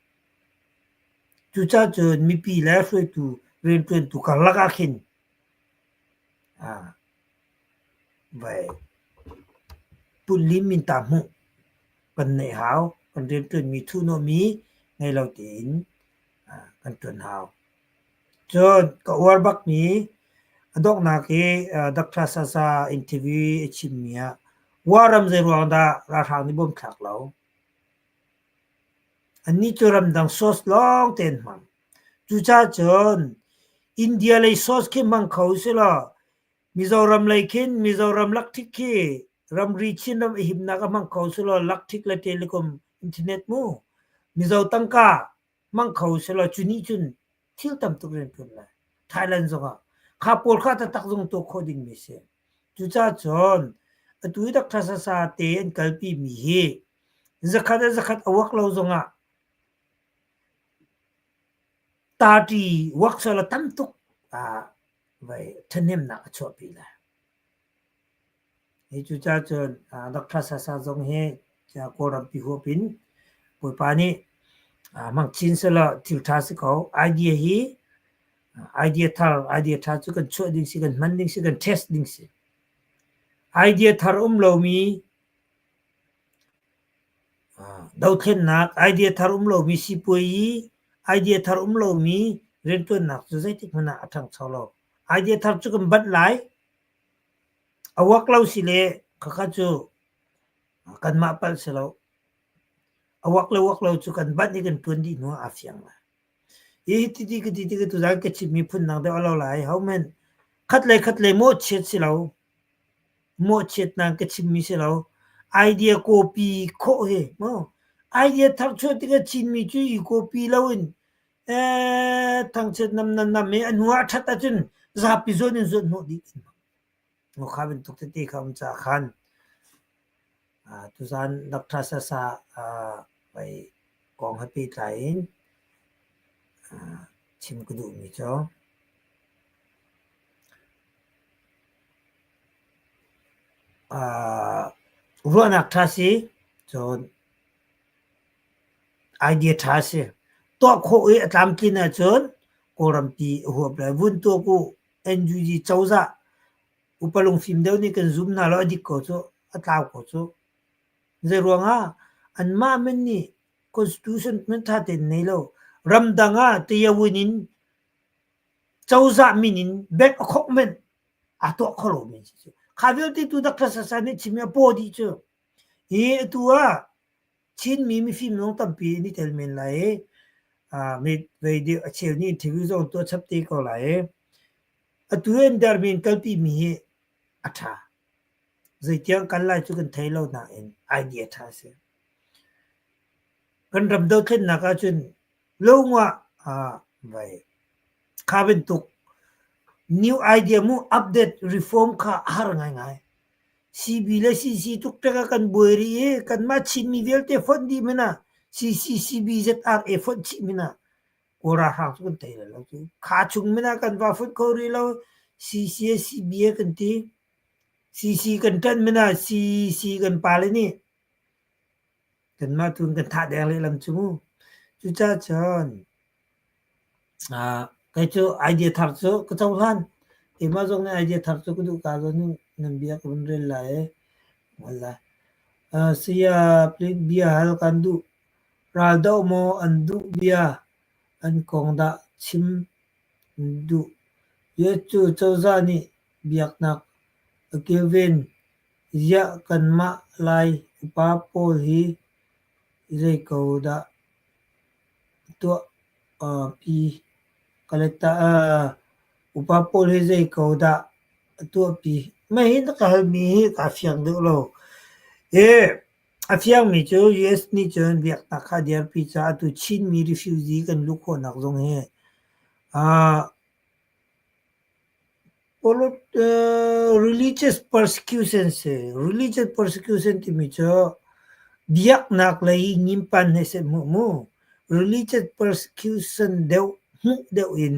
Cucaah cun mipi le hruaitu rianṭuantu karlak ah khin Vai pullim in ta hmuh kan neih hau. Kan rianṭuanmi thuhnawhmi ngei lo tein kan ṭuan hau. Cun ka uar bakmi a donghnak i Dr. Sasa interview a chimmi ah Wa ram zeiruang dah ralhrang nih bawm thlak lo? Annih cu ramdang source lawng te an hmang. Cucaah cun India lei source khi hmang kho usilaw Mizoram lei khin Mizoram lakṭhik khi ramri Chinram a himnak a hmang kho selaw lakṭhik le telecom internet mu Mizo tangka hmang kho selaw cu nih cun thil tam tuk rian ṭuan lai. Thailand zongah kha pawl kha taktak zong tuah khawh dingmi si. Cucaah cun atu i Dr. Sasa te an kalpi mi hi zakhat a zakhat a uak lo zongah tarṭi uak selaw tam tuk vai ṭhahnemnak a chuahpi lai. Hi cucaah cun Dr. Sasa zong hi Kawlrampi huap in Bawipa nih hmang chin selaw thil ṭha si ko. Idea hi idea thar, idea ṭha cu kan chuah ding si, kan hman ding si, kan test ding si. Idea thar um lomi Dothlennak idea thar um lomi sipuayi, idea thar um lomi rianṭuannak cu zeitik hmanh ah a ṭhangcho lo. Idea thar cu kan banh lai. A uak lo si le khakha cu kanmah palh si lo. A uak le uak lo cu kan banh i kan ṭuan dih hnu ah aa fiang lai. Hi hiti ka ti tikah tuzaan ka chimmi phundang deuh a lo lai. Hohmanh khat le khat le mawhchiat si lo. Mawhchiatnak ka chimmi si lo. Idea copy khawh hi maw? Idea tharchuah tikah Chinmi cu i copy loin ee thangchiat nam nam nam i a hnu ah a ṭhat ahcun zapi zawn in zuan hnawh dih kan hmang. Kha bantuk tete kha um caah khan tuzaan Dr. Sasa mei kong he pehtlai in chim ka duhmi cu Ruahnak ṭha si, cun idea ṭha si. Tuah khawh i a tlamtlin ahcun Kawlrampi a huap lai. Vun tuak u, NUG cozah upa lungfim deuh nih kan zum hna lo, a dik ko cu, a tlau ko cu. Zeiruangah anmah men nih constitution hmanh ṭha tein nei lo. Ramdang ah tayawin in cozah min in bank a khok men aa tuah kho lomi an si cu. Kha vialte tu Dr. Sasa nih chim i a paw dih cu. Hi atu ah Chinmi mifim zong tampi an i tel men lai i vei deuh a cheu nih interview zong tuah chap te ko lai i atu an dermi an kalpi mi hi a ṭha. Zeitiang kal lai cu kan thei lo nain idea ṭha a si. Kan ram dothlennak ahcun lungah vai kha bantuk new idea mu update reform kha a har ngaingai. CB le CC tuk tikah kan buai rih i kanmah Chinmi vialte fonh dih hmanh ah CC CB ZRA fonh chih hmanh ah Kawl ralhrang cu kan tei lai lo cu. Kha chung hmanh ah kan va fonh kho rih lo. CC CB kan ti. CC kan ṭanh hmanh ah CC kan pale nih Kanmah tu in kan thah deng lehlam cu mu. Cucaah cun kei cu idea thar cu ka cohlan. Keimah zong nih idea thar cu ka duh ka zawn in nan bia ka vun rel lai i wallah. Saya please bia hal kan duh. Ral doh maw an duh bia an kong dah chim an duh. US cu cozah nih biaknak a kilven Ziah kanmah Lai upa pawl hi zei ko dah tuahpi upa pawl hi zei ko dah tuahpi. Mah hi na ka halmi hi kaa fiang deuh lo. I a fiangmi cu US nih cun biaknak kha a dirpi caah atu Chinmi refugee kan luh khawhnak zong hi religious persecution si. Religious persecution timi cu biaknak lei nyimpan he seh hmuh mu. Religious persecution deuh hmuh deuh in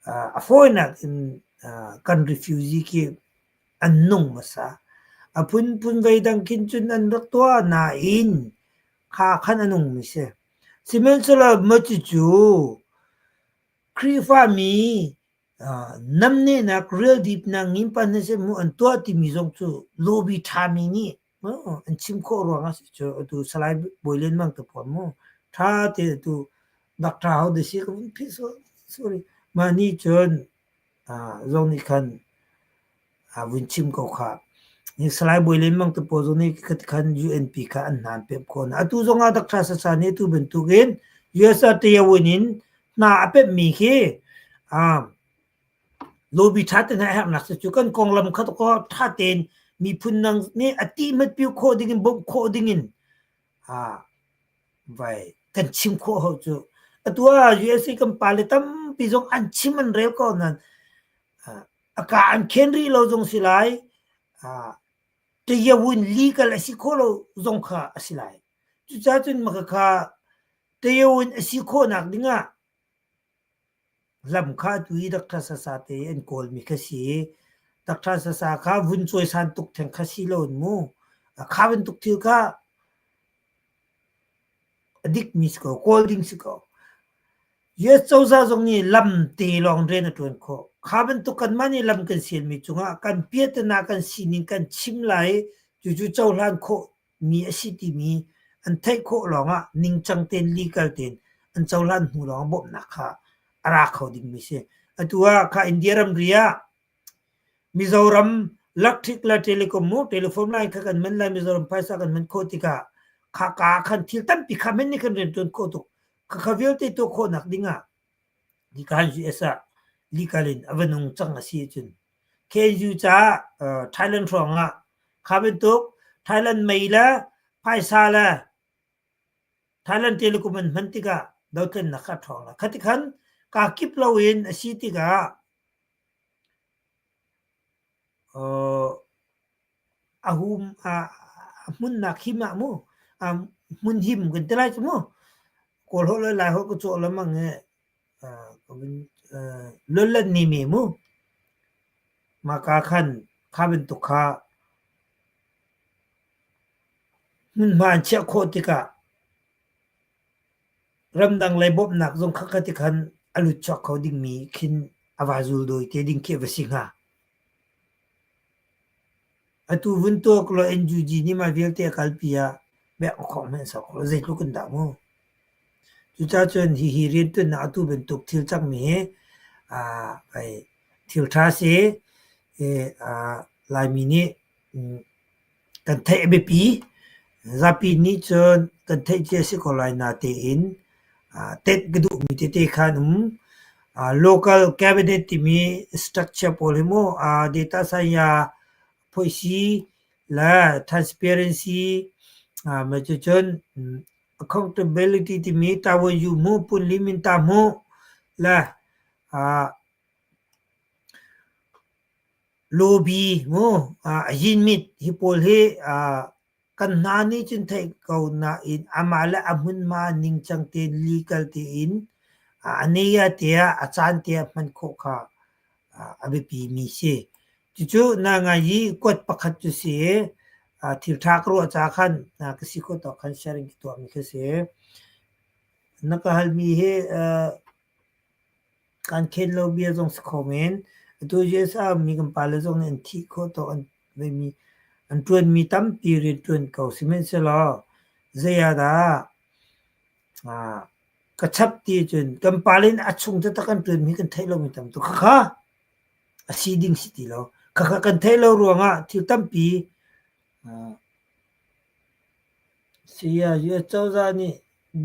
a fawinak in kan refugee khi an nung hmasa. A phunphun voidang khin cun an rak tuah nain kha khan a nungmi si. Sihmanhsehlaw maw cucu Khrihfami namnehnak, rialdipnak, ngimpan he seh mu an tuah timi zong cu lobby ṭhami nih an chim khawh ruangah si cu atu Salai Bawi Lian Mang te pawl mu ṭha tein atu Doctor ho dah si ka vun philh sorry mah nih cun zong nih khan a vun chim ko khah. Salai Bawi Lian Mang te pawl zong nih khan UNP kha an hna an pemh khawh hna. Atu zong ah Doctor Sasa nih atu bantukin US ah Tayawin in hna a pemhmi khi lobby ṭha tein a herhnak cu kan konglam kha ṭha tein miphun dang nih a ti hmatpiu khawh dingin bawmh khawh dingin vai kan chim khawh hau cu. Atu ah USA kan pale tampi zong an chim an rel ko nain a ka an khen rih lo zong si lai, tayawun legal a si khawh lo zong kha a si lai. Cucaah cun makhakha tayawun a si khawhnak dingah lam kha atu i Doctor Sasa te an kawlmi kha si i Doctor Sasa kha vun cawisan tuk theng kha si lo in mu. Kha bantuk thil kha a dikmi si ko, kawl ding si ko. US cozah zong nih lam te lawng rian a ṭuan khawh. Kha bantuk kanmah nih lam kan sialmi cungah kan piahtana kan sining kan chim lai i cucu cohlan khawh mi a si timi an theih khawh lawngah ningcang tein legal tein an cohlan hnu lawngah bawmhnak kha a ra kho dingmi si. Atu ah kha India ramri ah Mizoram electric le telecom mu telephone line kha kan man lai Mizoram phaisa kan man khawh tikah kha ka khan thil tampi kha men nih kan rian ṭuan khawh tuk. Khakha vialte tuah khawhnak dingah nikan US ah legal in a va nung cang a si ahcun KNU caah Thailand hrawng ah kha bantuk Thailand mei le phaisa le Thailand telecom an hman tikah dothlennak kha a ṭhawng lai. Khati khan kaa kip loin a si tikah a hum a hmunnak him ah mu hmun him kan ti lai cu mu. Kawl holh le Lai holh ka cawh lengmang i lullan ni me mu. Mahka khan kha bantuk kha hmunhma an chiah khawh tikah ramdang lei bawmhnak zong kha ti khan a lut chuak kho dingmi khin a va zul dawi te ding khi a va si hnga. Atu vun tuak law NUG nih mah vialte a kalpi ah bek a khawng hmanh sau kho lo zeitluk in dah mu. Cucaah cun hihi riantuannak atu bantuk thil cangmi hi thil ṭha si i Laimi nih kan theih a biapi. Zapi nih cun kan theih cia a si ko lai natein tenh ka duhmi tete kha an um. Local cabinet timi structure pawl hi mu data science phoihsi le transparency cucun accountability timi tavuanyu hmuh, punli minta hmuh le lobby mu yinmit hi pawl hi kan hna nih cun theih ko nain amah le a hmunhma ningcang tein legal tein a nei ah tiah a caan tiah hman khawh kha a biapi mi si. Cucu na ngai i kuat pakhat cu si i thil ṭha ka ruah caah khan ka si khawh tawk khan sharing ka tuahmi kha si. Na ka halmi hi Kan khen lo bia zong si kho men. Atu US ah mi kan pale zong nih an thih khawh tawk an veimi an ṭuanmi tampi rian ṭuan ko sihmanhsehlaw zei ah dah ka chap ti ahcun kan pale nih a chung taktak an ṭuanmi kan theih lomi tam tuk. Khakha a si ding si ti lo. Khakha kan theih lo ruangah thil tampi Saya US cozah nih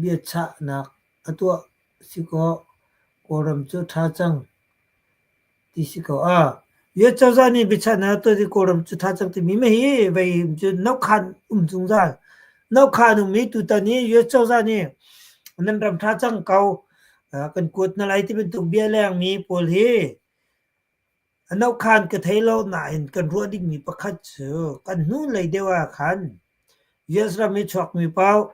biachahnak a tuah si kaw Kawlram cu ṭha cang ti si ko. US cozah nih biachahnak tuah i Kawlram cu tha cang timi ma hi vei cu nokhan um zungzal. Nokhan um i tutan i US cozah nih nan ram tha cang ko kan kuat na lai ti bantuk bia lengmi pawl hi nokhan ka thei lo nain kan ruah dingmi pakhat cu kan hnulei deuh ah khan US ram i chuakmi paoh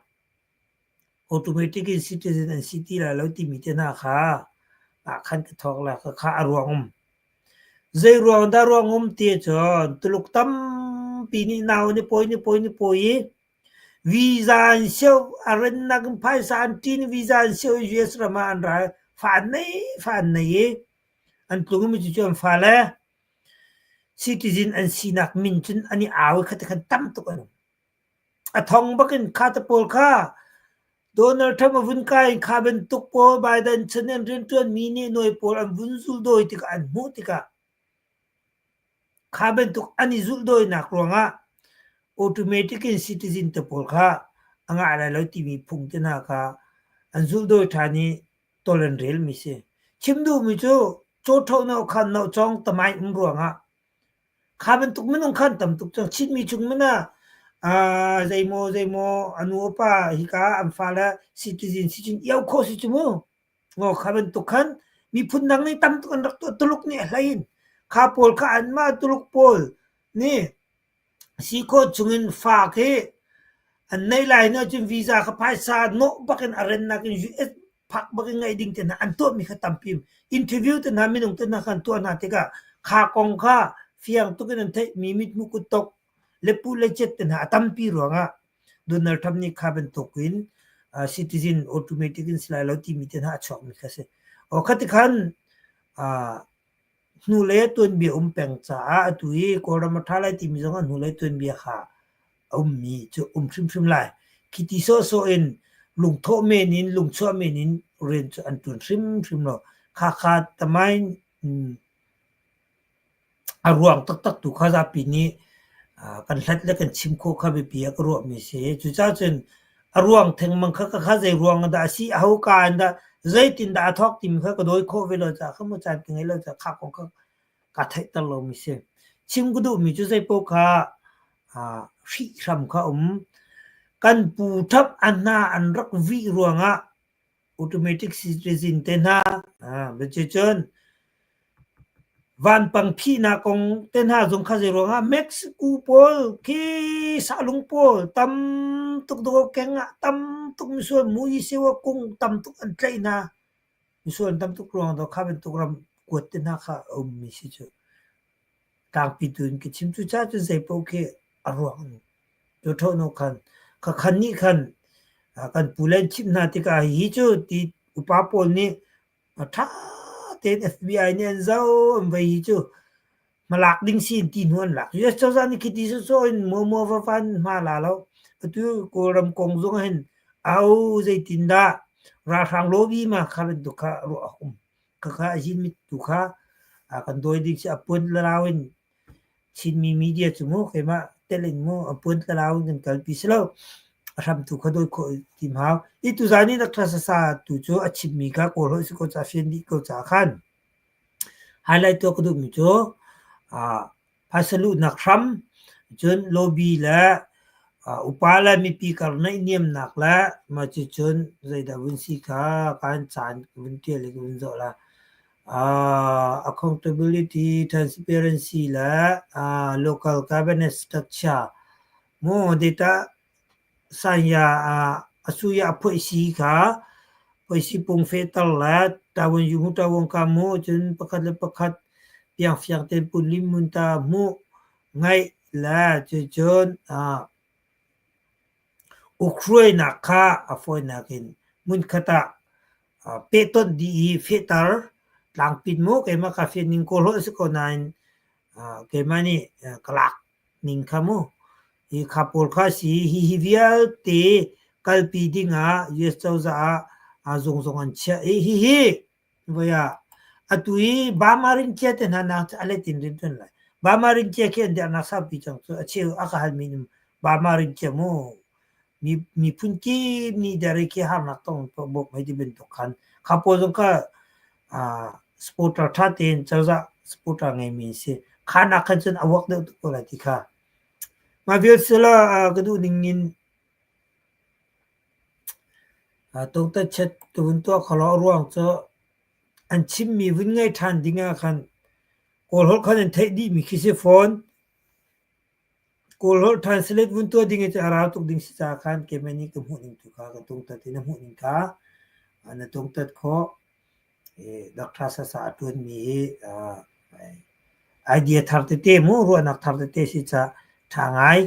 automatic in citizen an si ti lai lo timi te hna kha ah khan ka thawk la ka kha a ruang um. Zei ruang dah ruang um ti cun Tuluk tampi nih nau ni pawi ni pawi ni pawi i visa an sio a rennak in phaisa an ṭin visa an sio i US ram ah an ra fa an nei fa an nei i an tlung mi cu an fale citizen an sinak min cun an i au i kha khan tam tuk an um. A thong bakin kha te pawl kha Donald Trump a vun kai in kha bantuk pawl Biden chan in rianṭuanmi nih nawi pawl an vun zuldawi tikah an hmuh tikah kha bantuk an i zulhdawinak ruangah automatic in citizen te pawl kha a ngah lai lo timi phung te hna kha an zulhdawi ṭhan i tol an relmi si. Chim duhmi cu cawṭho no khan no cawng tamai um ruangah Kha bantuk minung khan tam tuk cang. Chinmi chung hmanh ah zeimaw zeimaw a nu a pa hika an fale citizen si cun iau khawh si cu mu. Ngaw kha bantuk khan miphun dang nih tam tuk an rak tuah. Tuluk nih a hlei in kha pawl kha anmah Tuluk pawl nih si khawh chungin fa khi an neih lai hnu ahcun visa kha phaisa nawh bak in a rennak in US phak bak in ngaih ding te hna an tuahmi kha tampi interview te hna minung te hna kha an tuah hna tikah kha kong kha fiang tuk in an theih mi mithmuh kuttok le pu le cet te hna a tampi ruangah Donald Trump nih kha bantuk in citizen automatic in si lai lo timi te hna a chuakmi kha si. O khati khan Hnulei a tuanbia um peng caah atu i Kawlram a ṭha lai timi zong ah hnulei tuanbia kha a ummi cu um hrimhrim lai. Khiti sawhsawh in lungthawh men in lungchuah men in rian cu an ṭuan hrimhrim lo. Khakha tamain a ruang taktak tu kha zapi nih kan hlat le kan chim khawh kha biapi ah ka ruahmi si. Cucaah cun a ruang thengmang kha kha zei ruang dah a si, aho ka in dah, zeitindah a thawk timi kha ka dawi khawh ve lo caah kha mu caan ka ngei lo caah kha kong kha kaa theihter lomi si. Chim ka duhmi cu zeipaoh kha hrihhram kha um. Kan pu ṭhap a hna an rak vih ruangah automatic citizen te hna cun vanpang phihnak kong te hna zong kha zei ruangah Mexico pawl khi sahlung pawl tam tuk dawh keng ah tam tuk misual mui siwa kung tam tuk an tlaih hna misual tam tuk ruang dawh kha bantuk ram kuat te hna kha a ummi si cu tlangpi tu in ka chim cu ca cu zei paoh khi a ruang Ṭhawhno khan ka khan nih khan kan pu le an chimh hna tikah hihi cu ti upa pawl nih ṭha tein FBI nih an zoh an vei hi cu hmalak ding si in ti hnu an lak. US cozah nih khiti sawsawh in muamua vava in hma la lo. Atu Kawlram kong zong ah hin au zeitindah ralhrang lobby ma kha bantuk kha ruah a um. Khakha a zin mit tu kha kan dawi ding si a puan lau in Chinmi media cu mu keimah tel in mu a puan tlalau in kan kalpi si lo. A hram tu kha dawi khawh tim hau. I tuzan i Dr. Sasa tu cu a chimmi kha Kawl holh si ko ca fian dih ko ca khan highlight tuah ka duhmi cu phaisa luhnak hram cun lobby le upa le mipi kar naihniamnak le mah cucun zeidah vun si kha kan caan vun tial i ka vun zoh la. Accountability, transparency le local governance structure mu data sanya asuya a phoihsi kha phoihsi pung fehter le tawon yu mu tawon ka mu cun pakhat le pakhat piangfiang tein punlim mun ta hmuh ngaih le cucun Ukhruainak kha a fawinak in hmunkhat ah pehtonh dih i fehter. Tlangpin maw keimah kaa fian ning kawl holh a si ko nain keimah nih ka lak ning kha mu. Hi kha pawl kha a si. Hihi vialte kalpi dingah US cozah ah zung zong an chiah i hihi voi ah atu i Bama rincia te hna nak cu a let in rianṭuan lai. Bama rincia khi an dernak saupi cang cu a cheu a ka halmi nih Bama rincia mu miphun kip nih dere khi harnak tong bawk hei ti bantuk khan kha pawl zong kha supporter ṭha tein cozah supporter ngeimi an si. Kha nak khan cun a work deuh tuk ko lai ti kha. Mah vial sila ka duh ning in tongtatchet ka vun tuah kho lo. A ruang cu an chimmi vun ngaih ṭhan ding ah khan Kawl holh khan an theih dihmi khi si fawn. Kawl holh translate vun tuah ding hi cu a rau tuk ding si caah khan keimah nih ka hmuh ning tu kha ka tungtat i na hmuh ning kha na tungtat khawh. Doctor Sasa a ṭuanmi hi idea thar tete mu ruahnak thar tete si caah ṭha ngai.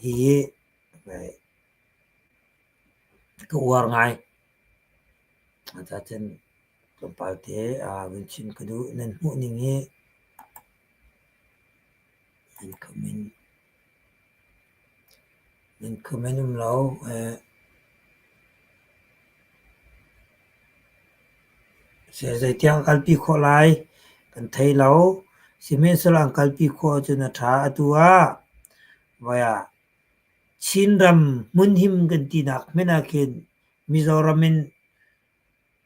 Hihi ka uar ngai. Cacun tlawmpal te vun chim ka duh. Nan hmuh ning hi nan comment nan comment um lo. Zeitiang a kalpi khawh lai kan thei lo. Sihmanhsehlaw an kalpi khawh ahcun a ṭha. Atu ah voi ah Chinram hmunhim kan tinak hmanh ah khin Mizoram in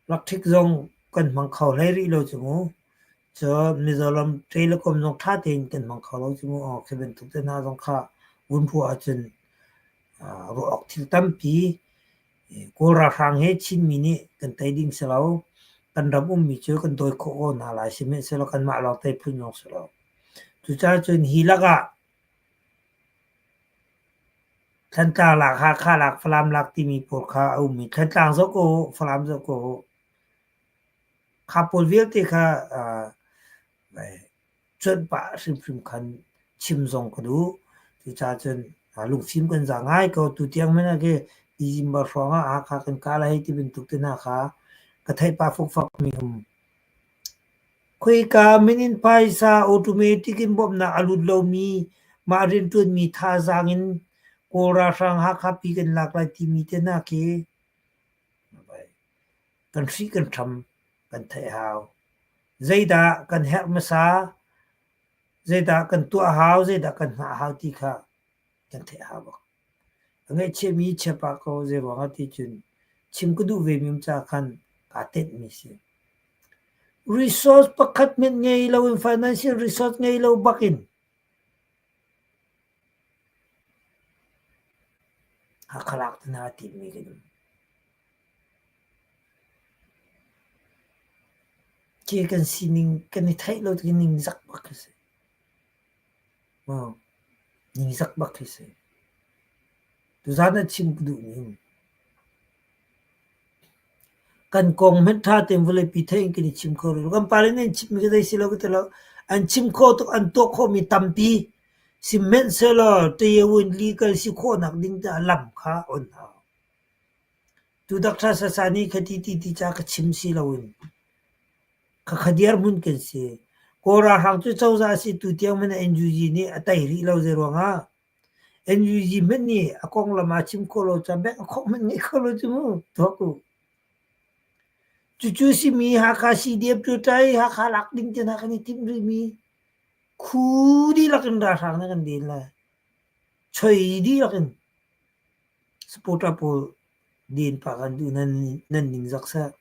Lakṭhik zong kan hmang kho hlei rih lo cu mu. Cun Mizoram Telecom zong ṭha tein kan hmang kho lo cu mu. Khi bantuk te hna zong kha vun ruah ahcun ruah awk thil tampi Kawl ralhrang he Chinmi nih kan tei ding si lo. Kan ram ummi cu kan dawi khawh ko hna lai. Sihmanhsehlaw kanmah lawng tei phun zong si lo. Cucaah cun hi lakah Thantlang lak, Hakha lak, Falam lak timi pawl kha a um i Thantlang zoh ko u, Falam zoh ko u. Kha pawl vialte kha cuanh pah hrimhrim khan chim zong ka duh. Cucaah cun lungfim kan za ngai ko. Tutiang hmanh ah khi December hrawng ah Hakha kan kah lai hei ti bantuk te hna kha ka theih pah fukfak mi um. Khoika min in phaisa automatic in bawmhnak a lut lomi mah rianṭuanmi thazaang in Kawl ralhrang Hakha pi kan lak lai timi te hna khi kan hrih kan hram kan theih hau. Zeidah kan herh hmasa, zeidah kan tuah hau, zeidah kan hngah hau ti kha kan theih hau bak. A ngaihchiahmi chia pah ko zeiruang ah ti cun chim ka duh vemi um caah khan kaa tenhmi si. Resource pakhat hmanh ngei loin financial resource ngei lo bakin Hakha lak te hna a timmi kan um. Khi kan sining kan i theih lo tik ningzak bak khi si. Ningzak bak khi si. Tuzaan ah chim ka duhmi um. Kan kong hmanh ṭha tein vawleipi theih in kan i chim kho rih lo. Kan pale nih an chimmi kha zei si lo ka ti lo. An chim khawh tuk, an tuah khawhmi tampi. Sihmanhsehlaw ṭayawn legal si khawhnak ding caah lam kha on hau. Tu Doctor Sasa nih khati ti ti ca ka chim si loin Khakha dirhmun kan si. Kawl ralhrang cu cozah a si tutiang hmanh ah NUG nih a tei rih lo zeiruangah NUG hmanh nih a konglam aa chim khawh lo caah bank a khawh hmanh ngei kho lo cu mu tuak u. Cucu simi Hakha CDF cu ṭai Hakha lak ding te hna kan i timh rihmi khu dihlak in ralhrang nih kan den lai. Choi dihlak in supporter pawl den pah kan duh nan nan ningzak seh.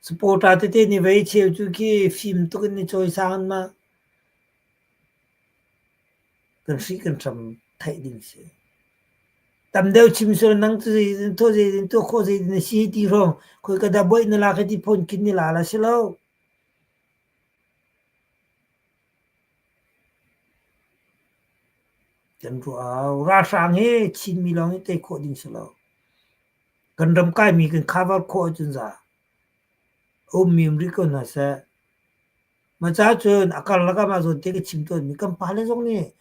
Supporter tete nih vei cheu cu khi fim tuk in i cawisang an mah kan hrih kan hram theih ding si. Tam deuh chim sual nang cu zeitin tuah zeitin tuah khawh zeitin a si ti hrawng khoi ka dah boih na lak hi ti phone khin ni la la si lo. Kan ruah ralhrang hi Chinmi lawng hi tei khawh ding si lo. Kan ram kaimi kan cover khawh ahcun za. A ummi um rih ko hna seh. Mah caah cun a karlak ah mah zawn te ka chim tawnmi kan pale zong nih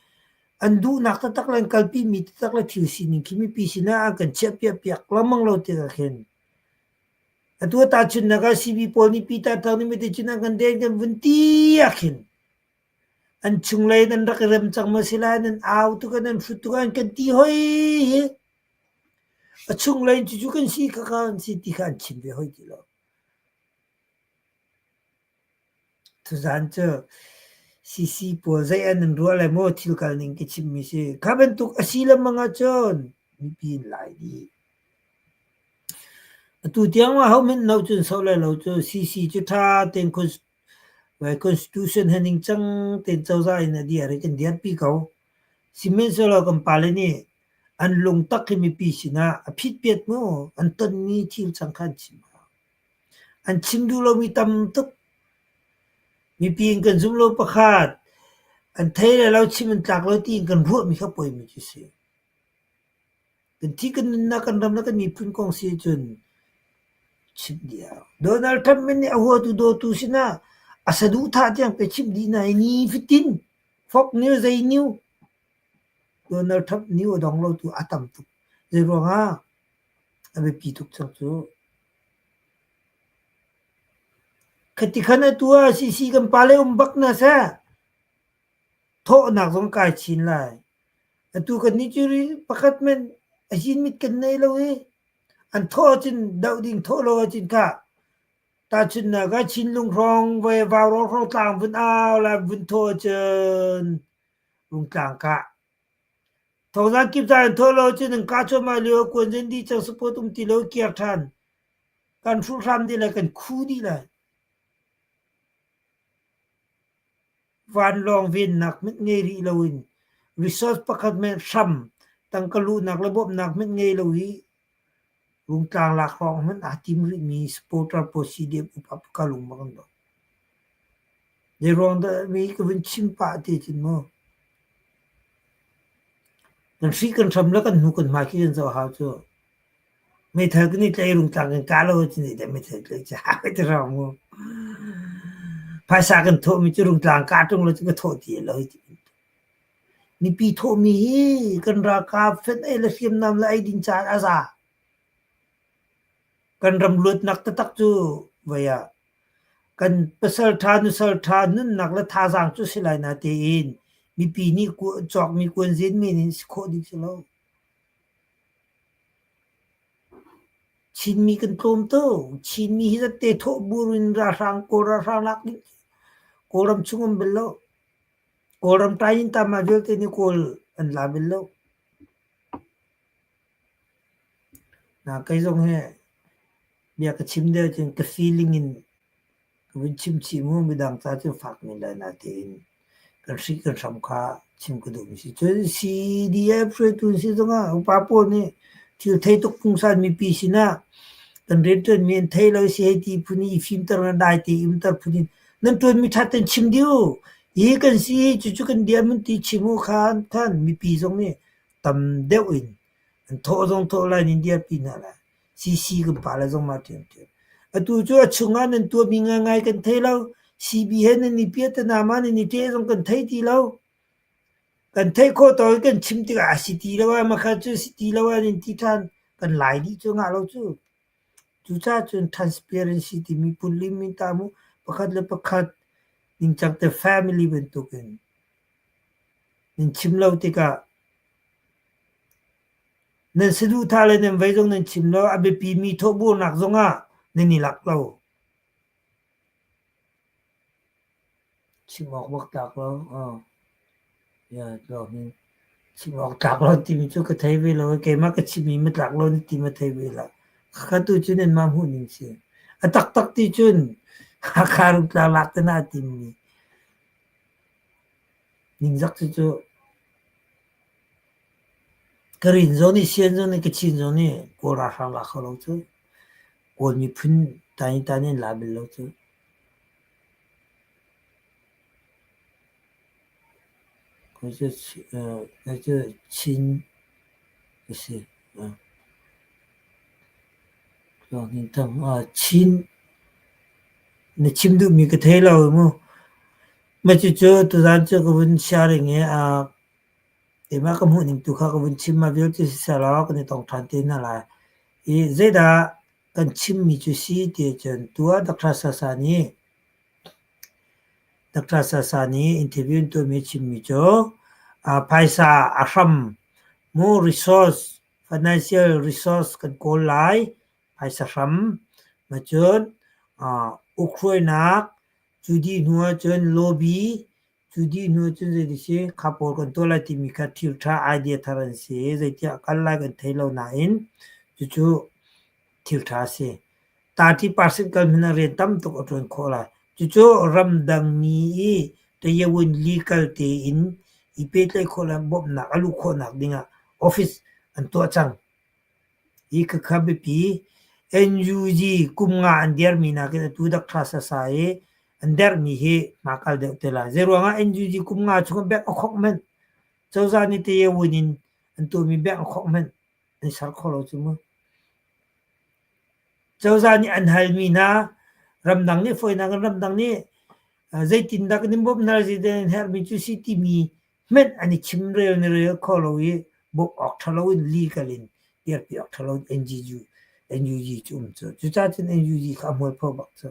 an duhnak taktak le an kalpimi taktak le thil sining khi mipi sinah an kan chiahpiak piak lengmang lo tikah khin atu ah tahchunhnak ah CB pawl nih Peter Thang nih miti cun an kan den kan vun ti ah khin an chunglei in an rak i rem cang maw si lai nan au tuk ah nan hrut tuk ah an kan ti hoi hi a chunglei in cucu kan si khakha an si ti kha an chim ve hoi ti lo. Tuzaan cu CC pawl zei an in ruah lai maw thil kal ning ka chimmi si. Kha bantuk a si lengmang ahcun mipi in lai dih. Atu tiang ah hohmanh no cun soh lai lo cu CC cu ṭha tein. Constitution he ningcang tein cozah in a dir i kan dirpi ko. Sihmanhsehlaw kan pale nih an lungtak hi mipi sinah a phitpiat mu an tonmi thil cang kha an chim hna. An chim duh lomi tam tuk. Mipi in kan zum lo pakhat, an thei le lo chim an tlak lo tiin kan ruahmi kha poimi cu si. Kan thi kan nunnak kan ram le kan miphun kong si cun chimh dih a hau. Donald Trump nih a huatu dawtu sinah a saduhthah tiang pe chimh dih hna i nifatin Fox News zei new Donald Trump new a dong lo tu a tam tuk. Zeiruangah a biapi tuk cang cu. Khati khan atu ah CC kan pale um bak na seh. Thawhnak zong kai chin lai. Atu kannih cu pakhat hmanh a hinmit kan nei lo i an thawh ahcun doh ding thawh lo ahcun khah tahchunhnak ah Chinlung hrawng voi Vaurawng hrawng tlang vun au lai vun thawh ahcun Rungtlang kah. Thawngzang kip ca in thawh lo ahcun an kah cuahmah lio kuanzen dih cang support um ti lo kiar ṭhan. Kan hruh hram dih lai kan khu dih lai. Vanlawng vennak hmanh ngei rih loin resource pakhat hmanh hram tangka luhnak le bawmhnak hmanh ngei lo i Rungtlang lak hrawng hmanh aa tim rihmi supporter pawl CDF upa ka lung bak an dong. Zeiruang dah mi ka vun chim pah te cun mu. Kan hri kan hram le kan hnu kan hmai khi kan zoh hau cu. Meithal kan i tlaih i rungtlang kan kah lo ahcun zeidah meithal tlaih cu hau ti rau mu. Phaisa kan thawhmi cu rungtlang kah ṭung lo cu ka thawh ti lo ti bantuk. Mipi thawhmi hi kan ralkap fenh ei le hriamnam le eidin caah a za. Kan ram luatnak taktak cu voi ah kan pasal ṭha nusal ṭha nunnak le thazaang cu si lai natein mipi nih cawkmi kuanzin men in si khawh ding si lo. Chinmi kan tlawm tuk. Chinmi hi zatte thawh bur in ralhrang Kawl ralhrang lak ding Kawlram chung um bal lo. Kawlram tain tama vialte nih Kawl an la bal lo. Na kei zong hi bia ka chim deuh cun ka feeling in Ka vun chim chih mu, midang ca cu fak men lai natein kan hrik kan hram kha chim ka duhmi si. Cun CDF hruaitu si zongah upa pawl nih thil thei tuk pungsan mipi sinah kan rianṭuanmi an thei lo si hei ti phun i fimter le dai te umter phun in nan ṭuanmi ṭha tein chim dih u. Hi kan si, cucu kan diam an ti chim u khan khan mipi zong nih tam deuh in an thawh zong thawh lai in dirpi hna lai. CC kan pale zong mah ṭhiamṭhiam. Atu cu a chungah nan tuahmi ngaingai kan thei lo. CB he nan i piahtana ma nan i ṭeh zong kan thei ti lo. Kan theih khawh tawk i kan chim tikah a si ti lo ah makha cu si ti lo ah nan ti ṭhan. Kan lai dih cu ngah lo cu. Cucaah cun transparency timi pullim in ta mu pakhat le pakhat ningcang te family bantukin nan chim lo tikah Nan saduhthah le nan vei zong nan chim lo, a biapimi thawhburnak zongah nan i lak lo. Chim awk bak tlak lo. Chim awk tlak lo timi cu ka thei ve lo. Keimah ka chimmi ma tlak lo na ti ma thei ve lo. Khakha tu cu nanmah hmuhning si. A taktak ti cun Hakha rungtlang lak te na timmi. Ningzak cucu Ka rin zawn i sian zawn i ka chin zawn i Kawl ralhrang la kho lo cu Kawl miphun tani an la bal lo cu. Kei cu Chin ka si. Chin na chim duhmi ka thei lo mu. Mah cucu tuzaan cu ka vun sharing i Keimah ka hmuhning tu kha ka vun chim. Mah vialte siseh law kan i tong ṭhan te hna lai. I zeidah kan chimmi cu si ti ahcun tu ah Dr. Sasa nih Dr. Sasa nih interview an tuahmi a chimmi cu phaisa a hram mu resource financial resource kan kawl lai phaisa hram ma cun ukhruainak cu dih hnu ahcun lobby Cu dih hnu cun zei ti si, kha pawl kan tuah lai timi kha thil ṭha idea thar an si. Zeitiah kal lai kan thei lo nain cucu thil ṭha a si. 30% kal hmanh ah rian tam tuk a ṭuan khawh lai. Cucu ramdangmi i tayawun legal tein i pehtlaih khawh le bawmhnak a luh khawhnak dingah office an tuah cang. Hi khakha biapi NUG kum nga an dirmi nakin atu Doctor Sasa i an dermi hi hmakal deuh te lai. Zeiruangah NUG kum nga chung ah bank a khawk hmanh cozah nih tayawun in an tuahmi bank a khawk hmanh an ser kho lo cu mu. Cozah nih an halmi hna ramdang nih fawinak in ramdang nih zeitindah kan in bawmh hna zeidah nan herhmi cu si timi hmanh an i chimrel na rel kho lo i bawmh awk ṭha lo in legal in dirpi awk ṭha lo in NGU NUG cu um cu. Cucaah cun NUG kha a hmualpho bak cu.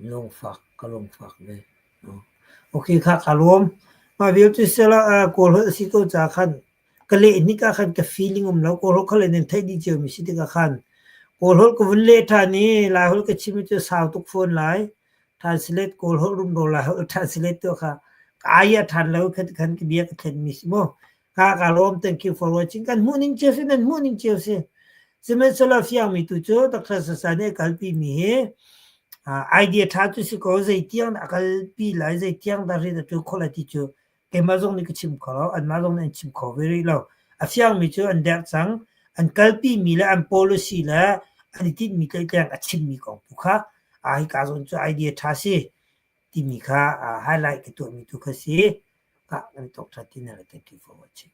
Lungfak ka lungfak ve. Ok kha ka lawm. Mah vialte sila Kawl holh a si ko caah khan ka leh hnik ah khan ka feeling um lo. Kawl holh kha le nan theih dih ciomi si tikah khan Kawl holh ka vun leh ṭhan i Lai holh ka chim hi cu sau tuk fawn lai. Translate Kawl holh rumro Lai holh translate tuah kha ka ai a ṭhan lo khan khan ka bia ka thlenmi si mu. Ka ka lawm thank you for watching. Kan hmuh ning cio si nan hmuh ning cio si. Sihmanhsehlaw fiangmi tu cu Dr. Sasa nih a kalpi mi hi idea ṭha cu si ko zeitiang dah a kalpi lai zeitiang dah rian a ṭuan khawh lai ti cu keimah zong nih ka chim kho lo anmah zong nih an chim kho ve rih lo. A fiangmi cu an derh cang an kalpi mi le an policy le an i tinhmi tleitleng a chimmi kong tu kha hika zawn cu idea ṭha si timi kha highlight ka tuahmi tu kha si. Ka kan talk ṭhan ti na thank you for watching.